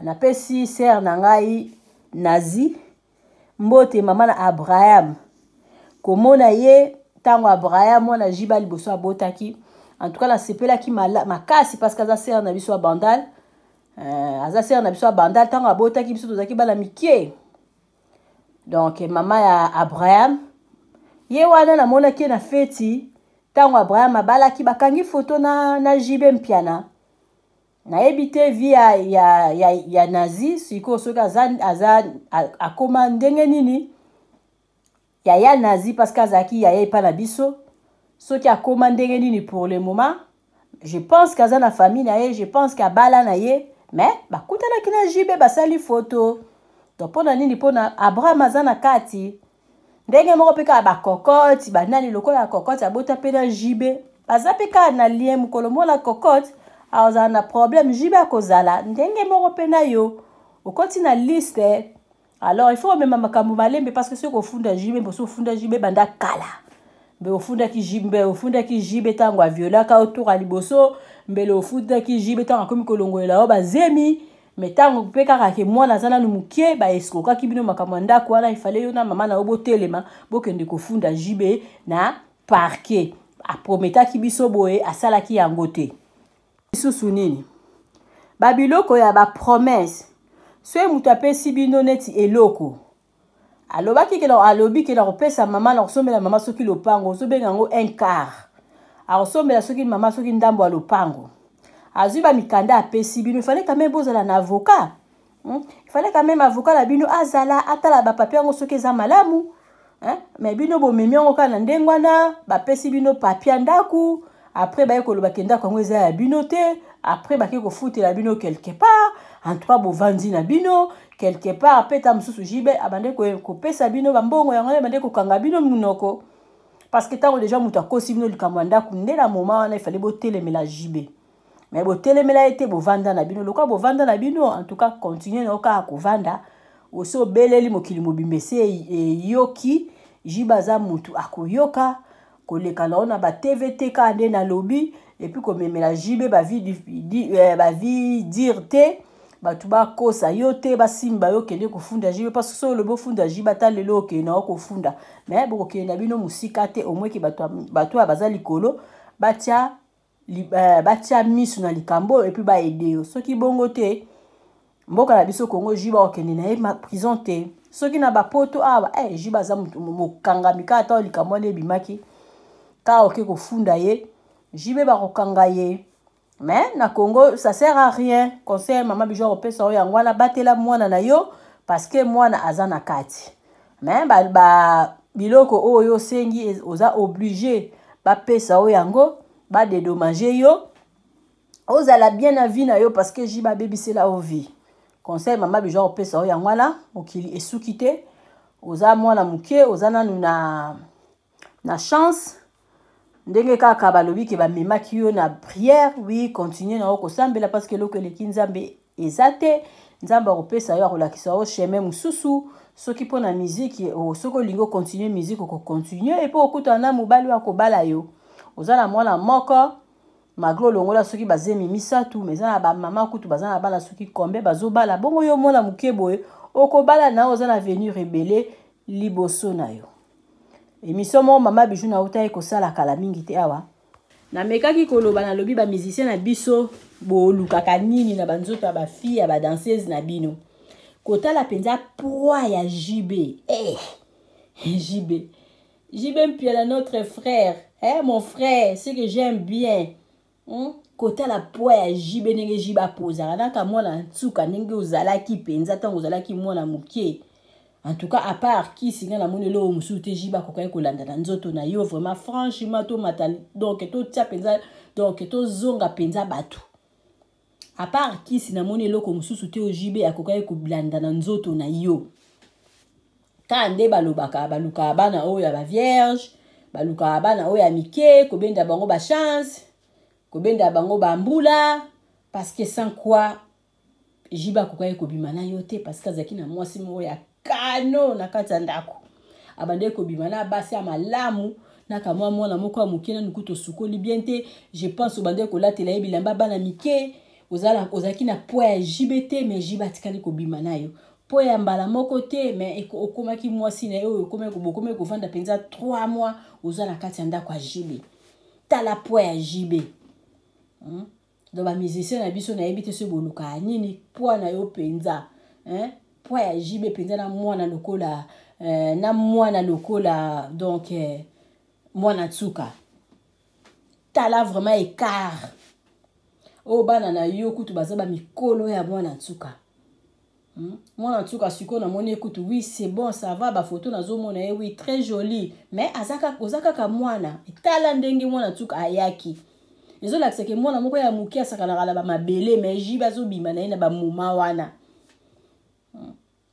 Napesi sere na ngai Nazi mbote, mama na Abraham, komona ye ntango Abraham mwana JB liboso abotaki. En tout cas nasepelaki makasi, parce que aza sere na biso ya Bandal, aza sere na biso ya Bandal. Ntango abotaki, biso tozalaki bana mike. Donc mama ya Abraham ye wana, namonaki ye na feti ntango Abraham abalaki, bakangi foto na JB Mpiana. Nayebi te vie ya Nazi sikoyo, soki aza akoma ndenge nini, yaya Nazi, parce que azalaki yaya epa na biso, soki akoma ndenge nini. Pour le moment je pense qu'aza na famille na ye, je pense qu'abala na ye, mais bakutanaki na JB, basali photo. Donc mpo na nini? Mpona Abraham aza na kati. Ndenge moko mpe kaka bakokoti banani, lokola kokoti abota mpe na JB, baza mpe kaka na lien. Mokolo mona kokote akozala na problème, JB akozala ndenge moko mpe na yo, okoti na liste. Alors il faut omema makambo malembe, parce que soki ofunda JB, mposo ofunda JB banda kala, mbe ofundaki JB, mbe ofundaki JB ntango aviolaka yo tour ya liboso, mbele ofundaki JB ntango akomi kolongolela yo bazemi. Me ntango mpe kaka ke mwana aza nanu moke, baescroquaki bino makambo ya ndako wana, ifale yo na mama na yo botelema, bokende kofunda JB na parquet. Aprometaki biso boye, asalaki yango te. Lisusu nini? Babiloko ya bapromesse, soki moto apesi bino neti eloko, alobaki ke alobi ke nakopesa mama, nakosombela mama soki lopango, ozobenga yango un quart, akosombela soki mama soki ndambo ya lopango, azwi bamikanda apesi bino, ifale quand même bozala na avocat. Il fallait quand même avocat na bino azala atala bapapier yango soki eza malamu, hein? Mais bino bomemi yango kaka na ndenge wana, bapesi bino papier ya ndako, après baye koloba ke ndako yango eza ya bino te, après bake kofutela bino quelque part. En tout cas bovandi na bino quelque part, mpe ta mosusu jibe abande kopesa bino bambongo yango, ebande kokanga bino monoko, parce que ntango deja moto akosi bino likambo ya ndako, nde na moment wana ifale botelemela jibe, mais botelemela ye te, bovanda na bino lokola bovanda na bino. En tout cas continue na yo kaka kovanda, osi obeleli mokili mobimba esi eyoki. Jibe aza mutu akoyoka koleka na yo na ba TV te, kaka nde nalobi, et puis komemela jibe bavi dire te, bato bakosa yo te, basimba yo kende kofunda jibe, parce que soki olobi ofunda jibe, ata lelo okende na yo kofunda, mais bokokende na bino mosika te, omweki bato oyo baza likolo batia batia miso na likambo oyo, et puis baede yo. Soki bongo te, mboka na biso Kongo, jibe akokende na ye prison te. Soki na bapoto awa, jibe aza mokangami kaka. Ntango likambo wana ebimaki, kaka oke kofunda ye, jibe bakokanga ye. Mais na Congo ça sert à rien. Conseil mama Bijou akopesa oyo yango wana: batela mwana na yo, parce que mwana aza na kati. Mais ba biloko oyo osengi, oza obligé bapesa oyo yango, badédommager yo, ozala bien na vie na yo, parce que jibe abebisela yo vie. Conseil mama Bijou akopesa oyo yango wana. Mokili esuki te, oza mwana moke, oza nanu na chance. Ndenge kaka balobi ke bamemaki yo na prière, oui, continue na yo kosambela, parce que eloko eleki Nzambe eza te. Nzambe akopesa yo, akolakisa yo chemin mosusu. Soki mpo na miziki, soki olingi ocontinue miziki, okocontinue, epo okutana na mobali oyo akobala yo. Oza na mwana moko, malgré olongola soki bazemi misato, mais eza na bamama kutu baza na bana soki kombe bazobala bongo. Yo mwana moke boye, okobala na yo, oza na avenir ebele liboso na yo. Émission moko mama Bijou nautaki kosala kala mingi te awa, namekaki koloba, nalobi bamusicien na biso bolukaka nini na banzoto ya bafille ya badanseuse na bino? Kotala mpenza poids ya JB, JB, JB Mpiana, notre frère, eh, mon frère, ce que j'aime bien, Kotala poids ya JB, ndenge JB apozaka naka mwana nsuka, ndenge ozalaki mpenza ntango ozalaki mwana moke. En tout cas, à part kisi, nga namoni eloko mosusu te JB akokaki kolanda na nzoto na yo. Vraiment, franchement, tomata, donc totia mpenza, donc tozonga mpenza bato. À part kisi, namoni eloko mosusu te oyo JB akokaki kolanda na nzoto na yo. Kaka nde balobaka, balukaka bana oyo ya bavierge, balukaka bana oyo ya mike, kobenda bango bachance, kobenda bango bambula, parce que sans quoi JB akokaki kobima na yo te, parce que azalaki na mwasi moko ya kano na kati ya ndako, abandaki kobima na basi ya malamu na kamwa mwana moko ya moke. Nanu kutu osukoli bien te, je pense obandaki kolatela ye bilamba bana mike. Ozalaki na poids ya JB te, mais JB atikali kobima na yo mpo ya mbala moko te, mais okomaki mwasi na ye oyo bokomaki kovanda mpenza 3 mois, oza na kati ya ndako ya JB. Tala poids ya JB, Donc bamusicien na biso, nayebi te soki bolukaka nini. Poids na yo mpenza, hein? Poids ya JB mpenza na mwana lokola na mwana lokola, donc mwana tsuka. Tala vraiment écart oyo, bana na yo kutu baza bamikolo ya mwana nsuka, Mwana nsuka sikoyo namoni ye kutu, oui, c'est bon, ça va, bafoto nazomona ye, oui, très joli, mais oza kaka mwana. Tala ndenge mwana nsuka ayaki, ezolakisa ke mwana moko ya moke asakanaka na bamabele, mais JB azobima na ye na bamoma wana,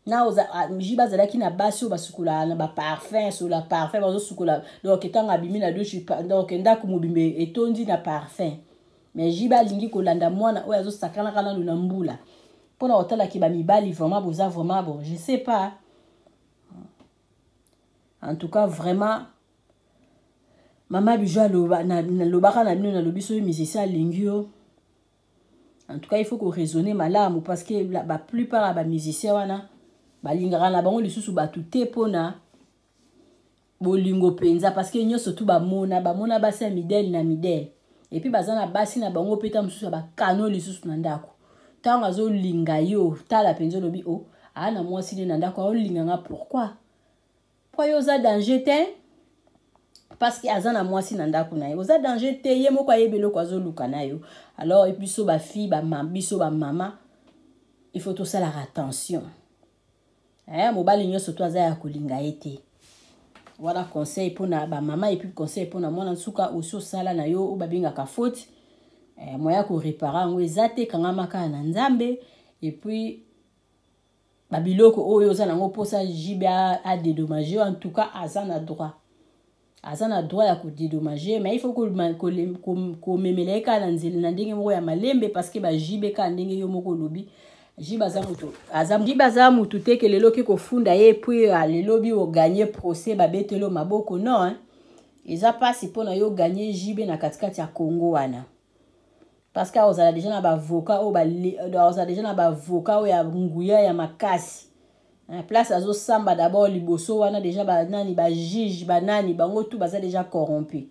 Na JB azalaki na basi oyo basukolaka na baparfum, sola parfum bazosukola, donc ntango abimi na douche, donc ndako mobimba etondi na parfum. Mais JB alingi kolanda mwana oyo azosakanaka nanu na mbula mpona kotalaki bamibali. Vraiment, boza vraiment, bon, je sais pas, en tout cas vraiment, mama Bijou nalobaka na bino, nalobi soki musicien alingi yo, en tout cas il faut koraisonner malamu, parce que la plupart ya bamusicien wana balingaka na bango lisusu bato te mpona bolingo mpenza, parce que nyonso tu bamona, bamona basi ya midele na midele, et puis baza na basi na bango mpe ta mosusu ya bakano lisusu na ndako. Ntango azolinga yo, tala mpenza olobi o, oh, aa na mwasi ne na ndako aolinga nga pourquoi? Po yo oza danger te parce que aza na mwasi na ndako na ye. Oza danger te, ye moko ayebi eloko azoluka na yo. Alors biso ba fille, ba ma, biso ba mama, il faut tosalaka attention. Eh, mobali nyonso to aza ya kolinga ye te. Wana conseil mpona ba mama et puis conseil mpona mwana nsuka osi osala na yo oyo babengaka faute. Eh, moyen ya korepare yango eza te, kangama kaka na Nzambe et puis ba biloko oyo oza nango mposa JB a dédommager, en tout cas aza na droit. Aza na droit ya kodédommager, mais il faut komemela ye kaka na nzela na ndenge moko ya malembe parce que ba JB kaka ndenge yo moko olobi. JB aza moto, aza, JB aza moto te ke lelo oke kofunda ye puis lelo bi ogagner procès babeteli yo maboko, non hein. Eza pasi mpona yo gagner JB na katikati ya Congo wana. Parce que ozala déjà na ba avocat oyo ba le, ozala déjà na ba avocat oyo ya nguya ya makasi. Hein, place azo samba d'abord liboso wana déjà ba nani ba juge ba nani bango tout baza déjà corrompu.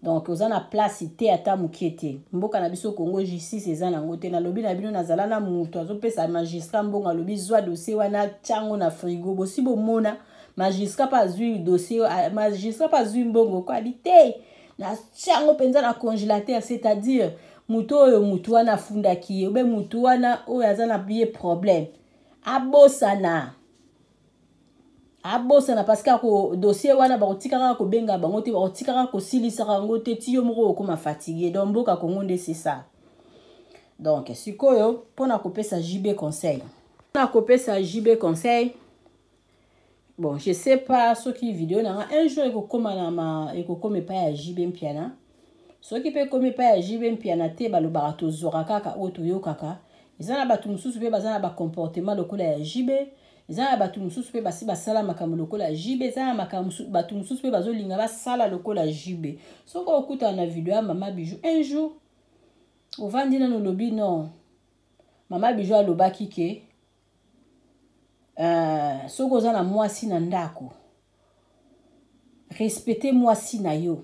Donc oza na place te ata mukie te. Mboka na biso Congo justice eza nango te. Nalobi na bino nazala na mutu azopesa magistrat mbongo alobi zwa dossier wana tiango na frigo. Bosi bomona magistrat pa azwi dossier, magistrat pa azwi mbongo ko abi te. Na tiango penza na congélateur, c'est-à-dire mutu oyo mutu wana afundaki ye, obe mutu wana oyo aza na ye problème. Abosana. Abosana parce que ako dossier wana bakotikaka kobenga bango te, bakotikaka kosilisaka yango te, ti yo moko okoma fatigué. Donc mboka Congo nde c'est ça. Donc sikoyo mpona kopesa JB conseil. Mpona kopesa JB conseil. Bon, je sais pas soki vidéo na nga un jour ekokoma na ma ekokoma epai ya JB Mpiana. Soki pe ekomi epai ya JB Mpiana te, balobaka tozwaka kaka oyo toyokaka. Eza na bato mosusu pe baza na ba comportement lokola ya JB. Eza na bato mosusu pe basi basala makambo lokola ya JB. Eza na makambo mosusu, bato mosusu pe bazolinga basala lokola JB. Soki okutana na video ya Mama Bijou un jour, ovandi nanu olobi non. Mama Bijou alobaki ke soki oza na mwasi na ndako, respecte mwasi na yo.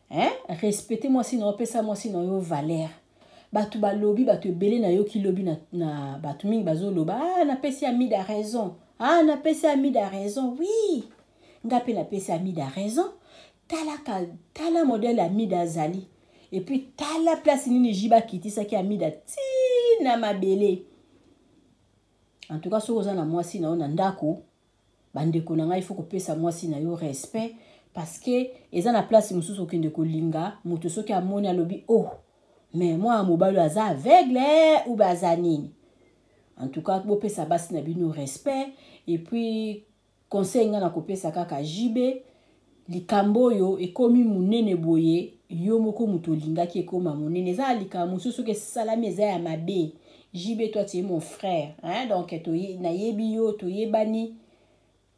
Hein? Respecte mwasi na yo, pesa mwasi na yo valeur. Bato balobi, bato ebele na yo kilobi na, na bato mingi bazoloba, ah, napesi Amida raison. Ah, napesi Amida raison. Oui. Nga pe napesi Amida raison. Tala ka, tala modèle Amida azali. Et puis tala place nini JB akitisaki Amida ti na mabele. En tout cas soki oza na mwasi na yo na ndako, bandeko na ngai, il faut kopesa mwasi na yo respect parce que eza na place mosusu okende kolinga moto soki amoni alobi oh mais mwana mobali aza aveugle ou baza nini. En tout cas bopesa basi na bino respect. Et puis conseil nga na kopesa kaka JB, likambo oyo ekomi monene boye, yo moko moto olingaki ekoma monene. Eza na likambo mosusu soki esalami eza ya mabe. JB, toi tu es mon frère, hein? Donc nayebi yo, toyebani,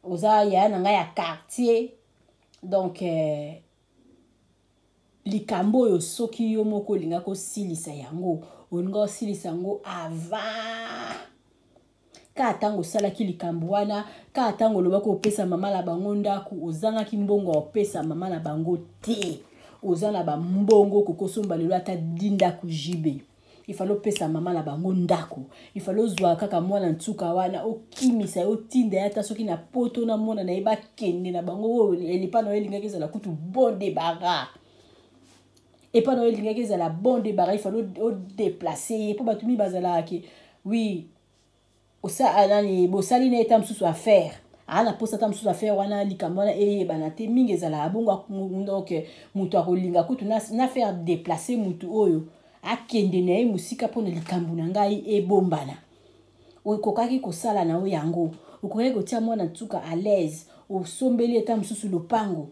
oza yaya na ngai ya quartier. Donc likambo oyo soki yo moko olinga kosilisa yango, olinga kosilisa yango avant Kaka ntango osalaki likambo wana, kaka ntango olobaki opesa mama na bango ndako, ozangaki mbongo ya opesa mama na bango te. Oza na ba mbongo kokosomba lelo ata di ndako JB. Il fallait opesa mama na bango ndako. Il fallait ozwa kaka mwana nsuka wana, okimisa ye, otinda ye ata soki na poto na mwana na ye bakende na bango, oyo elipa na yo elingaki ezala kutu bon débarras. Epa na yo elingaki ezala bon débarras, il fallait odéplacer ye po bato mingi bazalaka ke oui, osa, nani, bosali na ye ta mosusu affaire. Ah, na posa ta mosusu affaire wana, likambo wana eyebana te, mingi ezalaka bongo, donc moto akolinga kutu na faire déplacer motu oyo akende na ye mosika mpona likambo na ngai ebombana. Okokaki kosala na yo yango, okokaki kotia mwana nsuka à l'aise, osombeli ata mosusu lopango,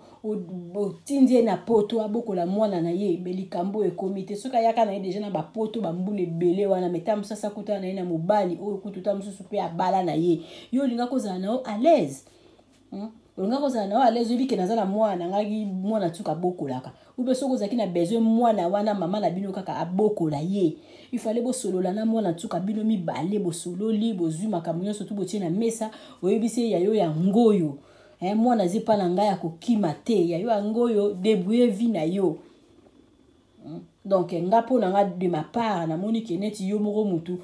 otindi ye na poto abokola mwana na ye, me likambo oyo ekomi te. Soki ayaka na ye deja na bapoto bambula ebele wana, me ta mosusu akutana na ye na mobali oyo kutu ta mosusu mpe abala na ye, yo olinga kozala na yo à l'aise. Olinga kozala na yo à l'aise, oyebi ke naza na mwana na ngai, mwana nsuka abokolaka. Ou bien soki ozalaki na besoin mwana wana, mama na bino kaka abokola ye, il fallait bosolola na mwana nsuka bino mibale, bosololi, bozwi makambo nyonso tu botie na mesa, oyebisi ye ya yo ya ngoyo. Mwana aza epa na ngai ya kokima te, ya yo ya ngoyo, débrouiller vie na yo. Donc nga mpo na nga, de ma part, namoni ke neti yo moko mutu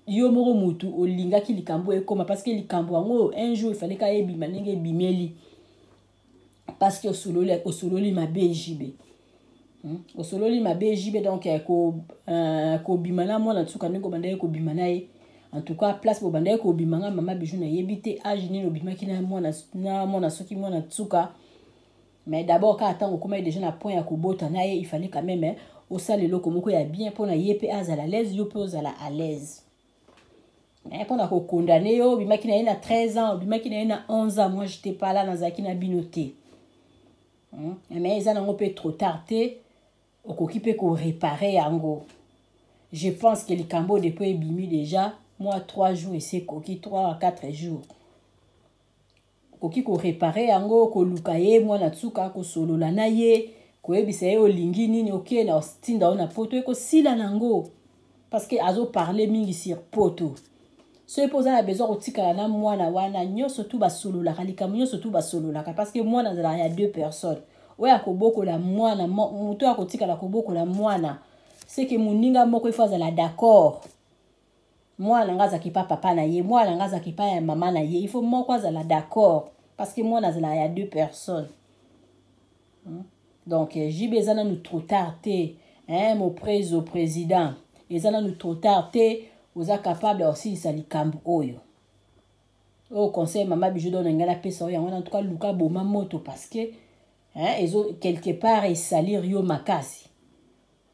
yo moko mutu olingaki likambo ekoma, parce que likambo yango un jour ifale ka ebima ndenge ebimeli, parce que osololi, osololi mabe JB. Osololi mabe JB. Donc kobima na mwana nsuka ndenge obandaki kobima na ye, en tout cas place bobandaki kobima, nga mama Bijou nayebi te age nini obimaki na mwana soki mwana nsuka. Mais d'abord, kaka ntango okomaki déjà na point ya kobota na ye, il fallait quand même osala eloko moko ya bien mpona ye mpe azala à l'aise, yo mpe ozala à l'aise. Mais mpona kokondane yo, obimaki na ye na 13 ans, obimaki na ye na 11 ans, moi j'étais pas là, nazalaki na bino te. Mais eza nango mpe trop tard te, okoki mpe koréparer yango. Je pense que likambo depuis ebimi déjà mwa 3 jours, esi ekoki 3 à 4 jours, okoki koréparer yango, koluka ye mwana tsuka, kosolola na ye, koyebisa ye olingi nini, oke na otinda yo na poto, ekosila nango, parce que azoparle mingi sur poto. Soki mpo oza na besoin kotikala na mwana wana, nyonso tu basololaka, likambo nyonso tu basololaka, parce que mwana azalaka ya deux personnes. Oyo akobokola mwana, moto oyo akotikala kobokola mwana, seke moninga moko ifo azala d'accord. Mwana nga azalaki pa papa na ye, mwana nga azalaki pa ya mama na ye, il faut moko azala d'accord, parce que mwana azala ya deux personnes. Donc JB, eza nanu trop tard te, hein, mon préso président, eza nanu trop tard te, oza capable ya kosilisa likambo oyo. Oyo conseil mama Bijou don ngai napesa oyo yango wana. En tout cas, luka boma moto, parce que, hein, ezo quelque part esalir yo makasi,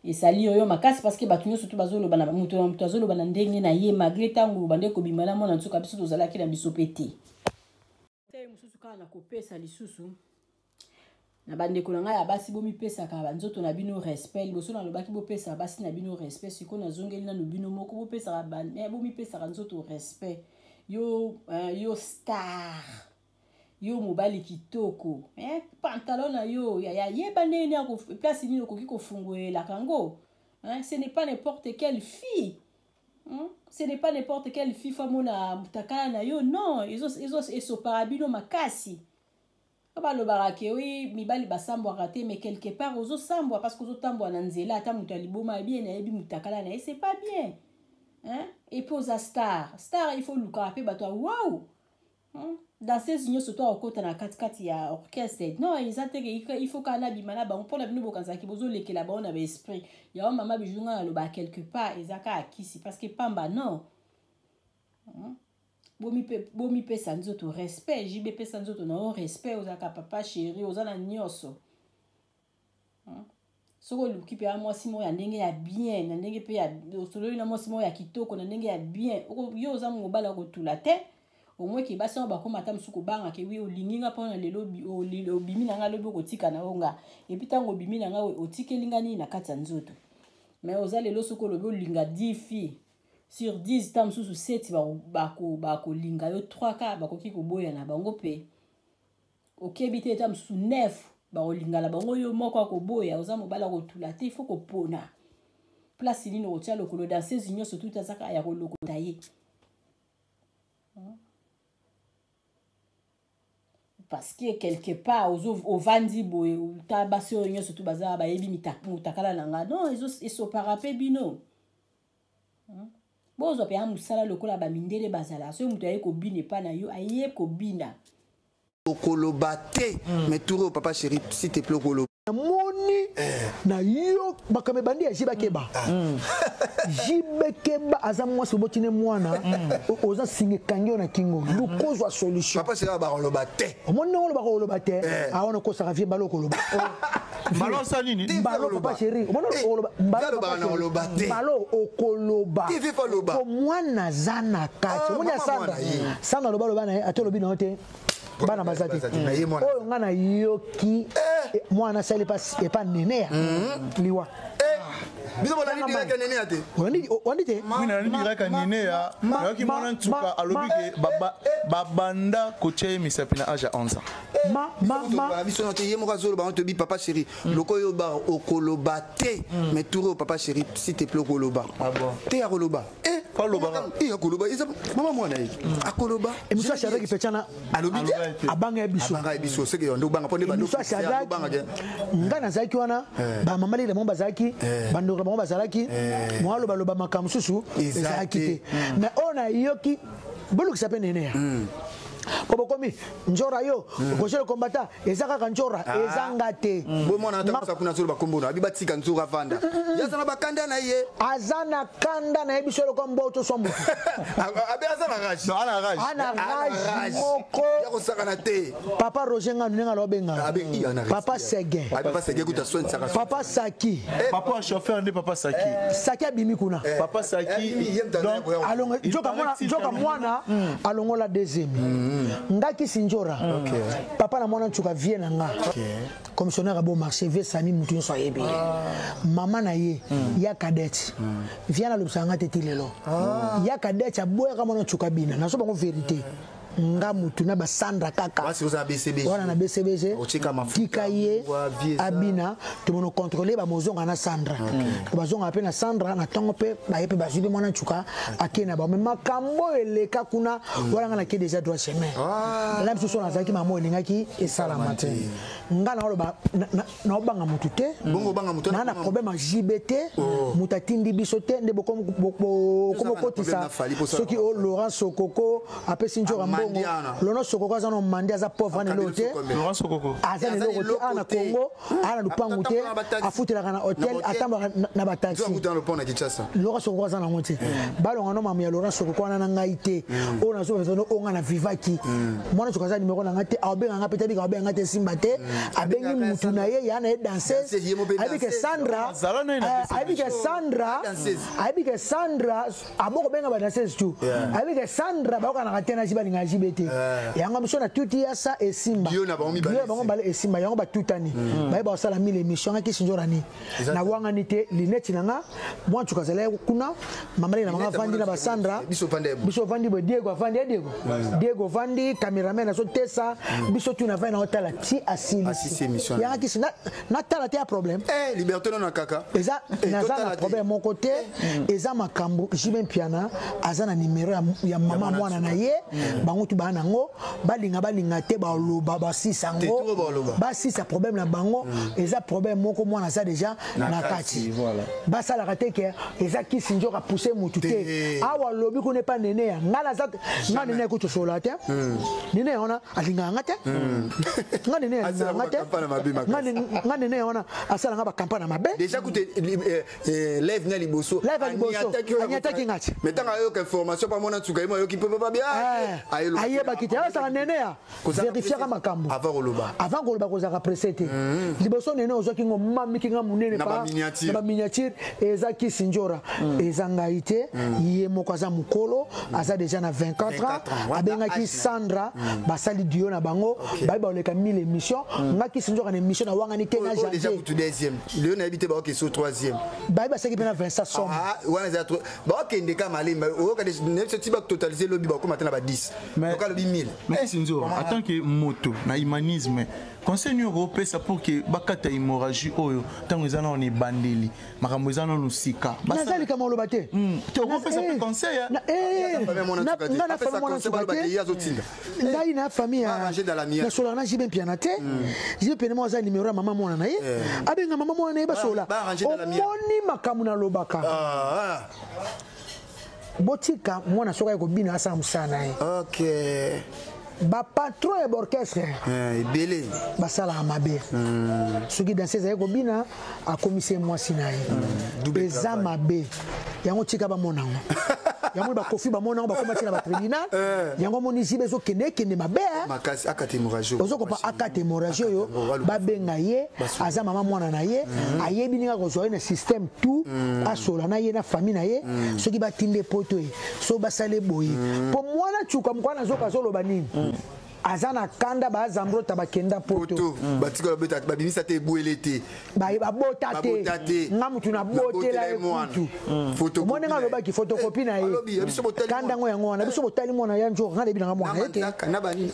esali yo makasi, parce que bato nyonso to bazoloba na moto na moto azoloba na ndenge na ye, malgré ntango bande kobima na mwana nsuka, biso tozalaki na biso mpe te. Te mosusu kaka na kopesa lisusu na bandeko na ngai ya basi, bomipesaka banzoto na bino respect. Liboso nalobaki bopesaka basi na bino respect, sikoyo nazongeli nanu bino moko, bopesaka, bomipesaka nzoto respect. Yo star, yo mobali kitoko, pantalon na yo ya yeba ndenge nini, place nini okoki kofungolelaka yango. Ce n'est pas n'importe quelle fille, Ce n'est pas n'importe quelle fille fa mona mutakala na yo. Non, esopaka bino makasi. Po balobaka ke oyi mibali basambwaka te, mais quelque part ozosambwa, parce que ozotambwa na nzela, ata moto ya liboma bien nayebi mutakala na ye, c'est pas bien, hein? Et puis oza star, star il faut lukaka mpe bato ya wow, Danseuse nyonso to akokota na katikati ya orchestre, non, eza te ke il faut kaka nabima na bango. Mpona bino bokanzalaki bozolekela bango na baesprit yango. Mama Bijou, nga nalobaka quelque part eza kaka kisi, parce que pamba non, Bomipesa nzoto respect. JB, pesa nzoto na yo respect, ozalaka papa chéri, oza na nyonso. Soki oluki mpe ya mwasi moko ya ndenge ya bien, na ndenge mpe osololi na mwasi moko ya kitoko na ndenge ya bien, yo oza mobali akotula te. Omweke basi wana bakóma ata mosusu kobangaka wi olingi nga mpona lelo, obimi na nga, lobi okotika na yo nga, et puis ntango obimi na nga, otikeli nga nini na kati ya nzoto? Mais oza lelo, soki olobi olinga 10 filles sur 10, ta mosusu 7 bakolinga yo, 3 ka bakoki koboya na bango mpe okebi te, ta mosusu 9 bakolinga na bango, yo moko akoboya. Oza mobali akotula te, ifo kopona place nini okotia lokolo. Danseuse nyonso tuti azaka ya kolokota ye, parce que quelque part ovandi boye, ta basi oyo nyonso tu baza bayebi motakala na nga, non, esopaka mpe bino. Bozwa mpe ya mosala lokola bamindele bazala. Soki moto aye kobina epa na yo, aye kobina. Okoloba te, mais tour oyo, papa chéri, s'il te plaît, okoloba. Namoni na yo makambo ebandi ya JB Keba. JB Keba aza mwasi, obotine mwana, oza singa ekangi yo na kingo, lukozwa solution. Papa chéri, bakoloba te. Omoni ndenge olobaka, oloba te, awana okosaka vie balo okoloba. Mbalo osala nini? Mbalo, papa chéri, omoni oloba. Mbalo okoloba po mwana aza na kati. Omoni ya Sandra, Sandra aloba, aloba na ye, ate olobi na yo te, bana baza te. Oyo nga nayoki, mwana asali epa nene ya liwa. Biso bolandi direct ya Neneya te. Olandi olandi te. Oui, nalandi direct ya Neneya. Nayoki mwana nsuka alobi ke babanda kotia ye misapi na age ya 11 ans. Ma ma ma. Biso na te ye moko azoloba ngo tobi papa chéri. Loko yo ba okoloba te. Mais tour papa chéri s'il te plaît okoloba. Ah bon. Te ya koloba. Eh alobaka eh akoloba eza mama mwana ye akoloba. Émission ya Shadrack Pechana alobi te. Abanga ye biso. Abanga ye biso seke yo ndo banga ponde ba Émission ya Shadrack nga nazalaki wana ba mama lele bango bazalaki bandeko na bango bazalaki mwa aloba loba makambo mosusu ezalaki te. Mais oyo nayoki bolukisa mpe nene ya po bokomi njora yo Roger le combattant eza kaka njora eza nga te. Bomona ata kuna azoloba kombo na abi batika nzora avanda. Ye aza na bakanda na ye. Aza na kanda na ye biso eloko mbo toswa motu. Abe aza na rage. Ana rage. Ana rage moko. Ya kosakana te. Papa Roger Nganu ndenge alobenga. Papa Seguin. Papa Seguin kuta soinisaka. Papa Saki. Papa chauffeur nde papa Saki. Saki abimi kuna. Papa Saki. Donc alonga nzoka mwana nzoka mwana alongola deuxième. Ngaki Sinjora. Papa na mwana nsuka vie na nga. Commissionnaire à bon marché vie Sami mutu nyonso ayebi. Mama na ye ya cadette. Vient na lobisa nga te ti lelo. Ya cadette aboyaka mwana nsuka bina. Nazo bango vérité. Nga mutu na basandra kaka. Wana na BCBG. Tika ye abina tomono contrôler ba mozonga na Sandra. Bazonga pe na Sandra na tongo pe ba ye pe bazwi pe mwana nsuka ake na ba mais makambo eleka kuna wana nga na ke déjà droit chemin. La misusu nazalaki mama elingaki esalama te. Nga na oloba na obanga mutu te. Bongo obanga mutu na na problème ya JB te. Mutu atindi biso te nde bokomo kotisa soki o Laurent Sokoko apesi nzoka mbongo. Laurent Sokoko aza na mandi aza pauvre na eloko te. Laurent Sokoko aza na eloko te ana Congo ana lupangu te afutelaka na hôtel atambolaka na ba taxi. Laurent Sokoko aza nango te. Balonga no mamu ya Laurent Sokoko wana na ngai te. Oyo nazo besoin onga na vivaki. Mwana soka aza numéro na ngai te aobenga ngai peut-être aobenga ngai te simba te. Abengi mutu na ye ya na ye danseuse. Ayebi ke Sandra, ayebi ke Sandra, ayebi ke Sandra aboko benga ba danseuse tu. Ayebi ke Sandra bayokanaka te na jiba linga jibe te. Yango biso na tuti ya sa esimba. Yo na bango mibale. Yo na bango mibale esimba yango batutani. Baye basala mille émission ngaki sinjora ni. Na wanga ni te lineti na nga mwa nsuka azala kuna mama na nga vandi na ba Sandra. Biso vandi bo Diego avandi Diego. Diego vandi cameraman azo tesa biso tu na vandi na hôtel ti asili. Asisi émission. Yanga kisi na na tala te ya problème. Eh liberté non na kaka. Eza naza na problème moko te eza makambo JB Mpiana aza na numéro ya mama mwana na ye bango tu bana ngo balinga balinga te ba loba ba sisa ngo ba sisa problème na bango eza problème moko mwana aza déjà na kati. Basalaka te ke eza kisi nzoka pousser mutu te. Awa lobi kuna epa nene ya nga naza nga nene kutu sola te. Nene wana alingaka nga te. Nga nene alingaka nga te. Nga nene wana asala nga ba campagne na mabe. Déjà kutu lève na liboso. Lève na liboso. Anyataki nga te. Mais tanga yo information pa mona tsuka yo ki pepe pa bien. Ayebaki te. Asala nene ya vérifier ka makambo. Avant koloba. Avant koloba kozaka pressé te. Liboso nene ozwaki ngo mami ki nga munene Na pa ba miniature. na ba miniature eza kisi njora. Eza ngai te. Ye moko aza mokolo, aza déjà na 24 ans. 24 ans. Abengaki Wana Sandra, basali duo na bango, bayi baleka 1000 émissions. Nga kisi njora na émission na wangani te na Oyo déjà janvier. kutu deuxième. Leo na yebi te baoke so troisième. Bayi basaki pe na 27 somme. Ah, wana eza trop. Baokende ka malemba. Oyoka déjà, ne so ti ba totaliser lobi bakoma te na ba 10. Mais- Donc alobi 1000. Mais Sinzo, en tant que moto na humanisme, conseil nini okopesa pour que bakata hémorragie oyo ntango eza nano na ebandeli makambo eza nano sika Naza likambo oloba te. Te okopesa mpe conseil ya Na- eh, Famille mwana na- nsuka te. nga na Apesa famille mwana conseil nsuka baloba te. ke ye azotinda. Ngai na famille ya- Arranger dans la mienne. nasolaka na JB Mpiana te. JB Mpiana moko aza numéro ya mama mwana na ye. Abenga mama mwana na ye basola. Ba arranger dans la mienne. Omoni makambo nalobaka. Botika mwana soki aye kobina asala mosala na ye. Ba patron ya orchestre Ebele basalaka mabe. Soki danseuse aye kobina akomisi ye mwasi na ye. Eza mabe. Yango tika bamona yango. Yango bakofi bamona yango bakoma tina ba tribunal. Yango moni jibe ezokende ekende mabe, hein. Makasi akata hémorragie oyo. Ozokopa akata hémorragie oyo babenga ye aza mama mwana na ye ayebi ndenge akozwa ye na système tout asola na ye na famille na ye soki batinde poto ye so basale boye po mwana cuka mokwana azoka azoloba nini. Aza na kanda ba Zambrota bakenda poto. Batikala beta babimisa te ebwele te. Babota te. Nga mutu na botela ye kutu. Omoni nga alobaki photocopie na ye. Kanda ngo yango wana biso botali mwana ya njoka nga nayebi nanga mwana ye te. Na banini.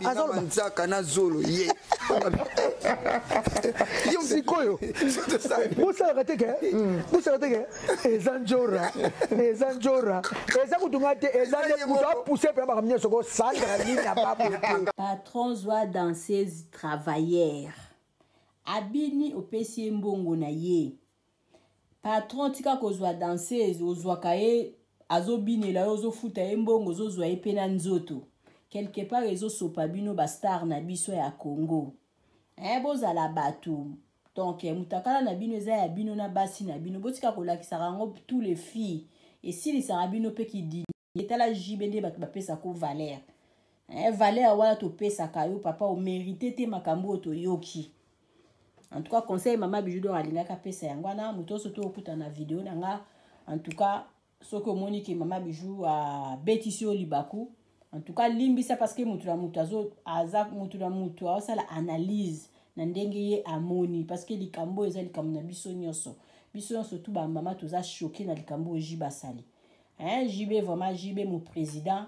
Azoloba nzaka na zolo ye. Sikoyo bosalaka te ke bosalaka te ke eza njora eza njora eza kutu nga te eza nde moto apousse mpe makambo nyonso kosandra nini ya babu te. Patron zwa danseuse travailleur abini opesi ye mbongo na ye patron tika kozwa danseuse ozwaka ye azobinela yo ozofuta ye mbongo ozozwa ye mpe na nzoto quelque part ezosopa bino bastar na biso ya congo eh, bozala bato donc eh, mutakala na bino eza ya bino na basi na bino botika kolakisaka yango tous les filles esilisaka bino mpe kidini etala JB nde bato bapesaka valeur eh, valeur wana topesaka yo papa omerite te makambo oyo toyoki en tout cas conseil mama bijou d'or alingaki apesa yango wana moto nyonso to okutana na video na nga en tout cas soki omoni ke mama bijou abetisi yo libaku en tout cas limbisa parce que moto na moto azo aza moto na moto aosala analyse na ndenge ye amoni parce que likambo oyo eza likambo na biso nyonso biso nyonso tu bamama toza choke na likambo oyo jibe asali hein JB vraiment JB mon président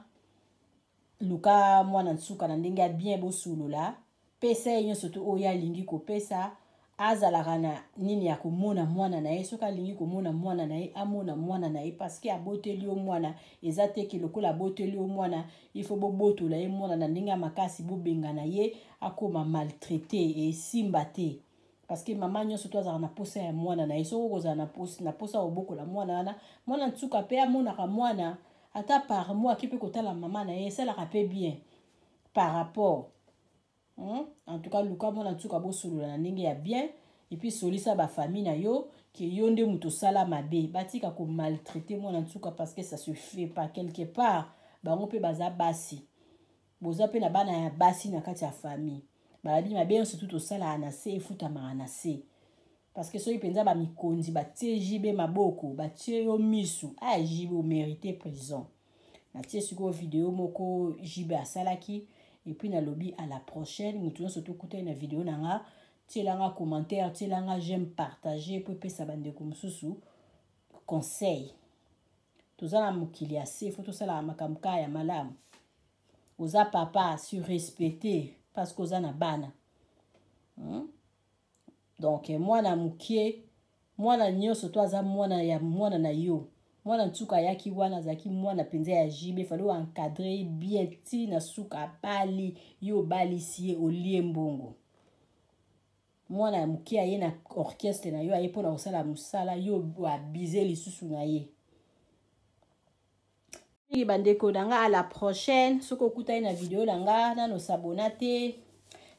luka mwana nsuka na ndenge ya bien bosolola pesa ye nyonso to oyo alingi kopesa azalaka na nini ya komona mwana na ye soki alingi komona mwana na ye amona mwana na ye parceke aboteli yo mwana eza te ke lokola aboteli yo mwana ifo bobotola ye mwana na ndenge ya makasi bobengana ye akoma maltraite esimba te parce que mama nyonso to azalaka na posa ya mwana na ye soki okozala na posa kobokola mwana wana mwana nsuka mpe amonaka mwana ata par mois ake mpe kotala mama na ye esalaka mpe bien par rapport hmm? En tout cas luka mwana nsuka bosolola na ndenge ya bien epuis solisa bafamille na yo ke yo nde moto osala mabe batika komaltraite mwana nsuka parce que ça se fait pas quelque part bango mpe baza basi boza mpe na bana ya basi na kati ya famille balabi mabe nyonso tu tosalaka na se efutamaka na se parce que soki mpenza bamikonzi batie JB maboko batie yo misu aya JB omerite prison natie sikoyo video moko JB asalaki epuis nalobi à la prochaine moto nyonso tokutani na video na nga tiela nga commentaire tiela nga j'aime partage mpo epesa bandeko mosusu conseil toza na mokili ya se fo tosalaka makambo kaka ya malamu oza papa surrespecte parce que oza na bana hmm? Donc mwana mokie mwana nyonso to aza mwana ya mwana na yo mwana nsuka ayaki wana azalaki mwana mpenza ya JB fale oencadre ye bien ti na suka abali yo obalisi ye olie mbongo mwana ya moke aye na orchestre na yo aye mpona kosala mosala yo abize lisusu na ye mingi bandeko na nga à la prochaine soki okutani na video na nga nano sabona te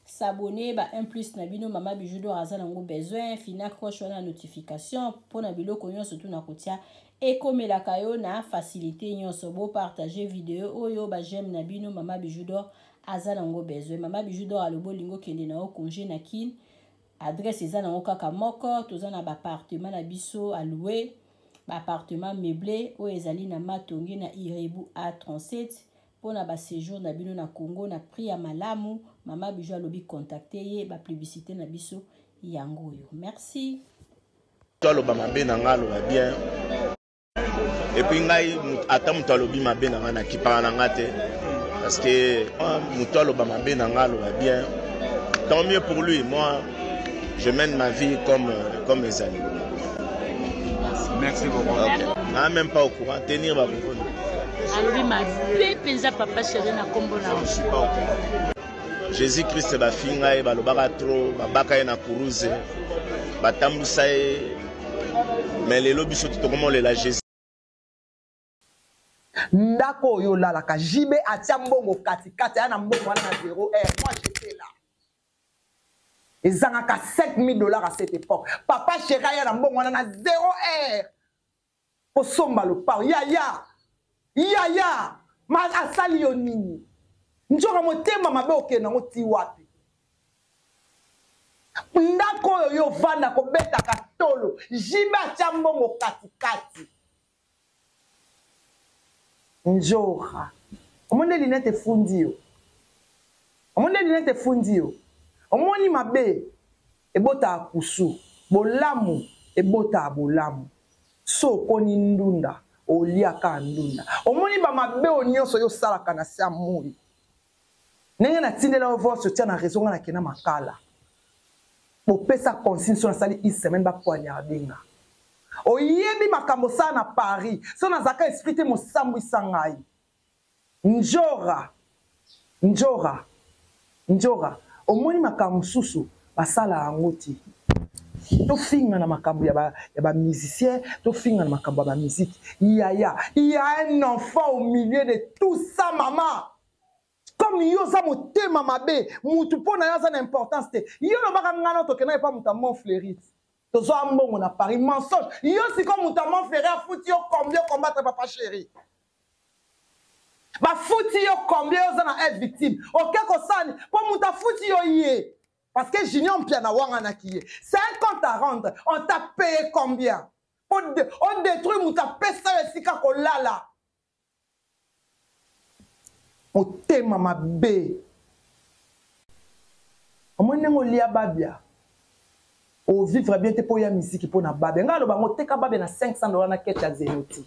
sabone ba 1 plus na bino mama bijou d'or aza nango besoin fina croche wana notification mpona biloko nyonso tu na kotia ekomelaka yo na facilité nyonso bopartage video oyo ba j'aime na bino mama bijou d'or aza nango besoin mama bijou d'or alobi olingi okende na yo congé na kin adresse eza nango kaka moko toza na baappartement na biso aloue baappartement meuble oyo ezali na matonge na irebu a37 mpo na basejour na bino na congo na prix ya malamu mama bijou alobi contacte ye bapublicité na biso yango oyo merci to aloba mabe na ngai aloba bien epuis ngai ata moto alobi mabe na ngai nakipaka na ngai te parce que moto aloba mabe na ngai aloba bien tant mieux pour lui moi je mène ma vie comme, comme ezali merci beaucoup okay. Na même pas au courant tenir ba propos alobi mabe mpenza papa chéri na nkombo na je suis pas au courant jésus christ bafinga ye balobaka trop babaka ye na kuruze batambusa ye mais lelo biso tokomolela jésus ndako oyo olalaka JB atia mbongo katikati aya na mbongo wana na 0 heure moi j'étais là ezangaka 5000 dollars à cette époque papa chéri aya na mbongo wana na 0 heure kosomba lopao yaya yaya ma asali yo nini nzoka motema mabe okende yango ti wapi ndako oyo yo ovanda kobetaka tolo jibe atya mbongo katikati njora omoni nde linete efundi yo. Omoni nde lunette efundi yo. Omoni mabe ebotaka kusu, bolamu ebotaka bolamu. So okoni ndunda, olia kaka ndunda. Omoni ba mabe oyo nionso yo osalaka na se ya moyi. Ndenge natindela yo voice otia na reseau nga nakenda makala. Bopesa consigne so nasali une semaine ba poignarde nga. Oyebi makambo osala na Paris, so nazalaka esprit te mosambwisa ngai. Ndjora ndjora ndjora omoni makambo mosusu basala yango te tofinga na makambo ya ba, ya ba musicien tofinga na makambo ya ba musique yaya il y a un enfant au milieu de tout ça mama comme yo oza motema mabe mutu mpo na yo aza na importance te yo olobaka ngai na tokenda epa moto ya montfleurit tozwa mbongo na paris mensonge yo sikoyo moto ya montfleurit afuti yo combien combattre papa chéri bafuti yo combien oza na aide victime oke kosani mpo moto afuti yo ye parce que junior mpiana wanganaki ye c'est un compte à rendre on t'a payé combien odétruire moto apesa yo esika kolala motema mabe omoni ndenge olia babia ovivre bien te mpo oya miziki mpo na babia ngai aloba yango teka babia na 500 dola na kete ya zenoti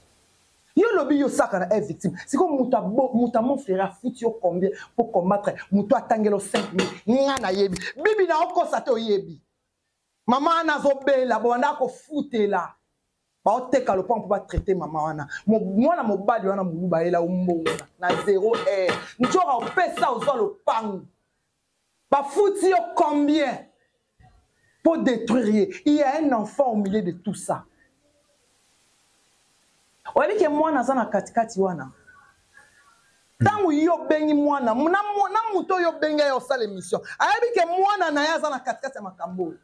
yo olobi yo osaka na aide victime sikoyo moto amofere afuti yo combien mpo combattre moto atangelo 5000 ngai nayebi bibi na okosa te oyebi mama wana azobela bobanda kofutela baoteka lopango mpo batraite mama wana mwana mobali wana moluba ayela yo mbongo na zero heure nzoka opesa ozwa lopango bafuti yo combien pour détruire ye il y a un enfant au milieu de tout ça oyebi ke mwana aza na katikati wana ntango yo obengi mwana na moto oyo obengi ye osala émission ayebi ke mwana na ye aza na katikati ya makambo oyo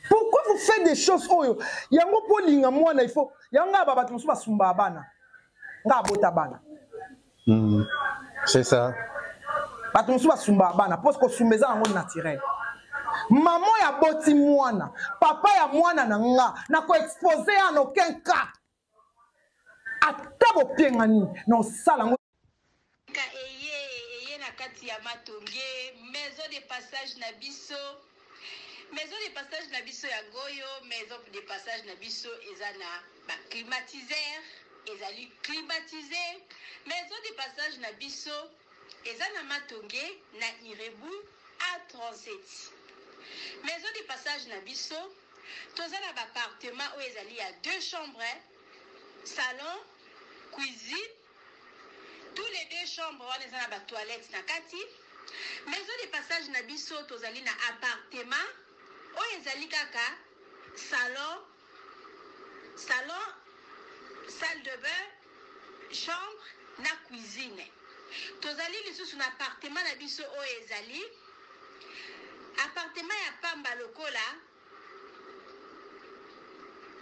pourquoi vous faites des choses oyo yango mpo olinga mwana il faut yango ngai ba bato mosusu basumbaka bana ngai abota bana C'est ça. Bato mosusu basumbaka bana mpo kosumba eza yango naturel. Mama oyo aboti mwana, papa ya mwana na nga, nakoexpose ya en aucun cas. Ata bopienga nini, na osala yango. Eye eye na kati ya matonge maison de passage na biso maison de passage na biso yango oyo maison de passage na biso eza na ba climatiseur ezali climatise maison de passage na biso eza na matonge na irebu a37 maison de passage na biso toza na ba appartement oyo ezali ya deux chambres salon cuisine tous les deux chambres wana eza na ba toilettes na kati maison de passage na biso tozali na appartement oyo ezali kaka salon salon salle de bain chambre na cuisine tozali lisusu na appartement na biso oyo ezali appartement ya pamba lokola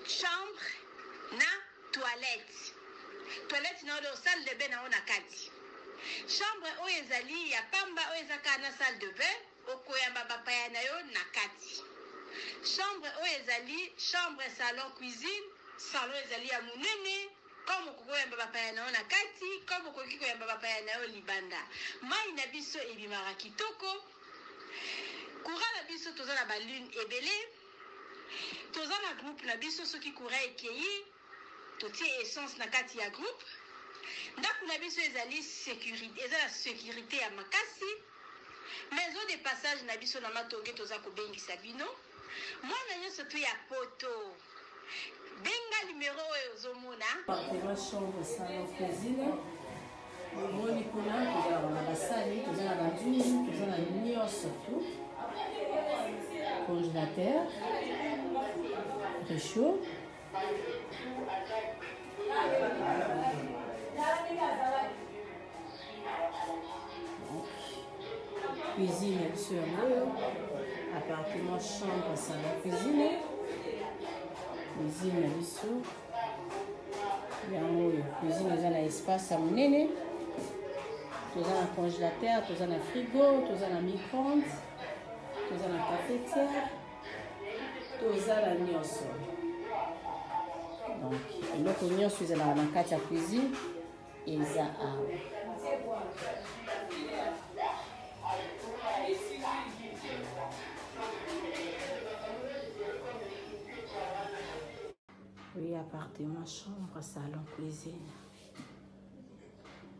chambre na toilette toilette na oyo salle de bain na oyo na kati chambre oyo ezali ya pamba oyo eza kaka na salle de bain okoyamba bapaya na yo na kati chambre oyo ezali chambre salon cuisine salon ezali ya monene comme okoki koyamba bapaya na yo na kati comme okoki koyamba bapaya na yo libanda mai na biso ebimaka kitoko courant na biso toza na balune ebele toza na groupe na biso soki courant ekei totie essence na kati ya groupe ndako na biso ezali securite eza na securite ya makasi maison de passage na biso na matonge toza kobengisa bino mwana nyonso tu ya poto benga numero oyo ozomona appartement chambre salon cuisine omoni kuna tozalaka na basani toza na banzungu toza na nyonso tu congélateur réchaud cuisine ya biso yango oyo appartement chambre salon cuisine cuisine na biso yango oyo cuisine eza na espace ya monene toza na congélateur toza na frigo toza na micro-ondes toza na cafetière toza na nyonso donc eloko nyonso ezalaka na kati ya cuisine eza awa. Oui, appartement, chambre, salon, cuisine.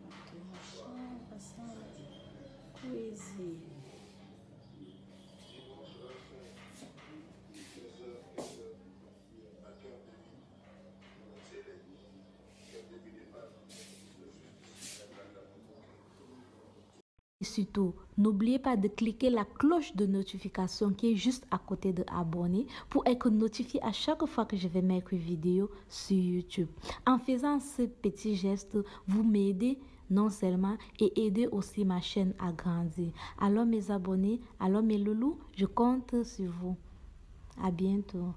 Appartement, chambre, salon, cuisine. Et surtout, n'oubliez pas de cliquer la cloche de notification qui est juste à côté de abonner pour être notifié à chaque fois que je vais mettre une vidéo sur YouTube. En faisant ce petit geste, vous m'aidez non seulement et aidez aussi ma chaîne à grandir. Alors mes abonnés, alors mes loulous, je compte sur vous. À bientôt.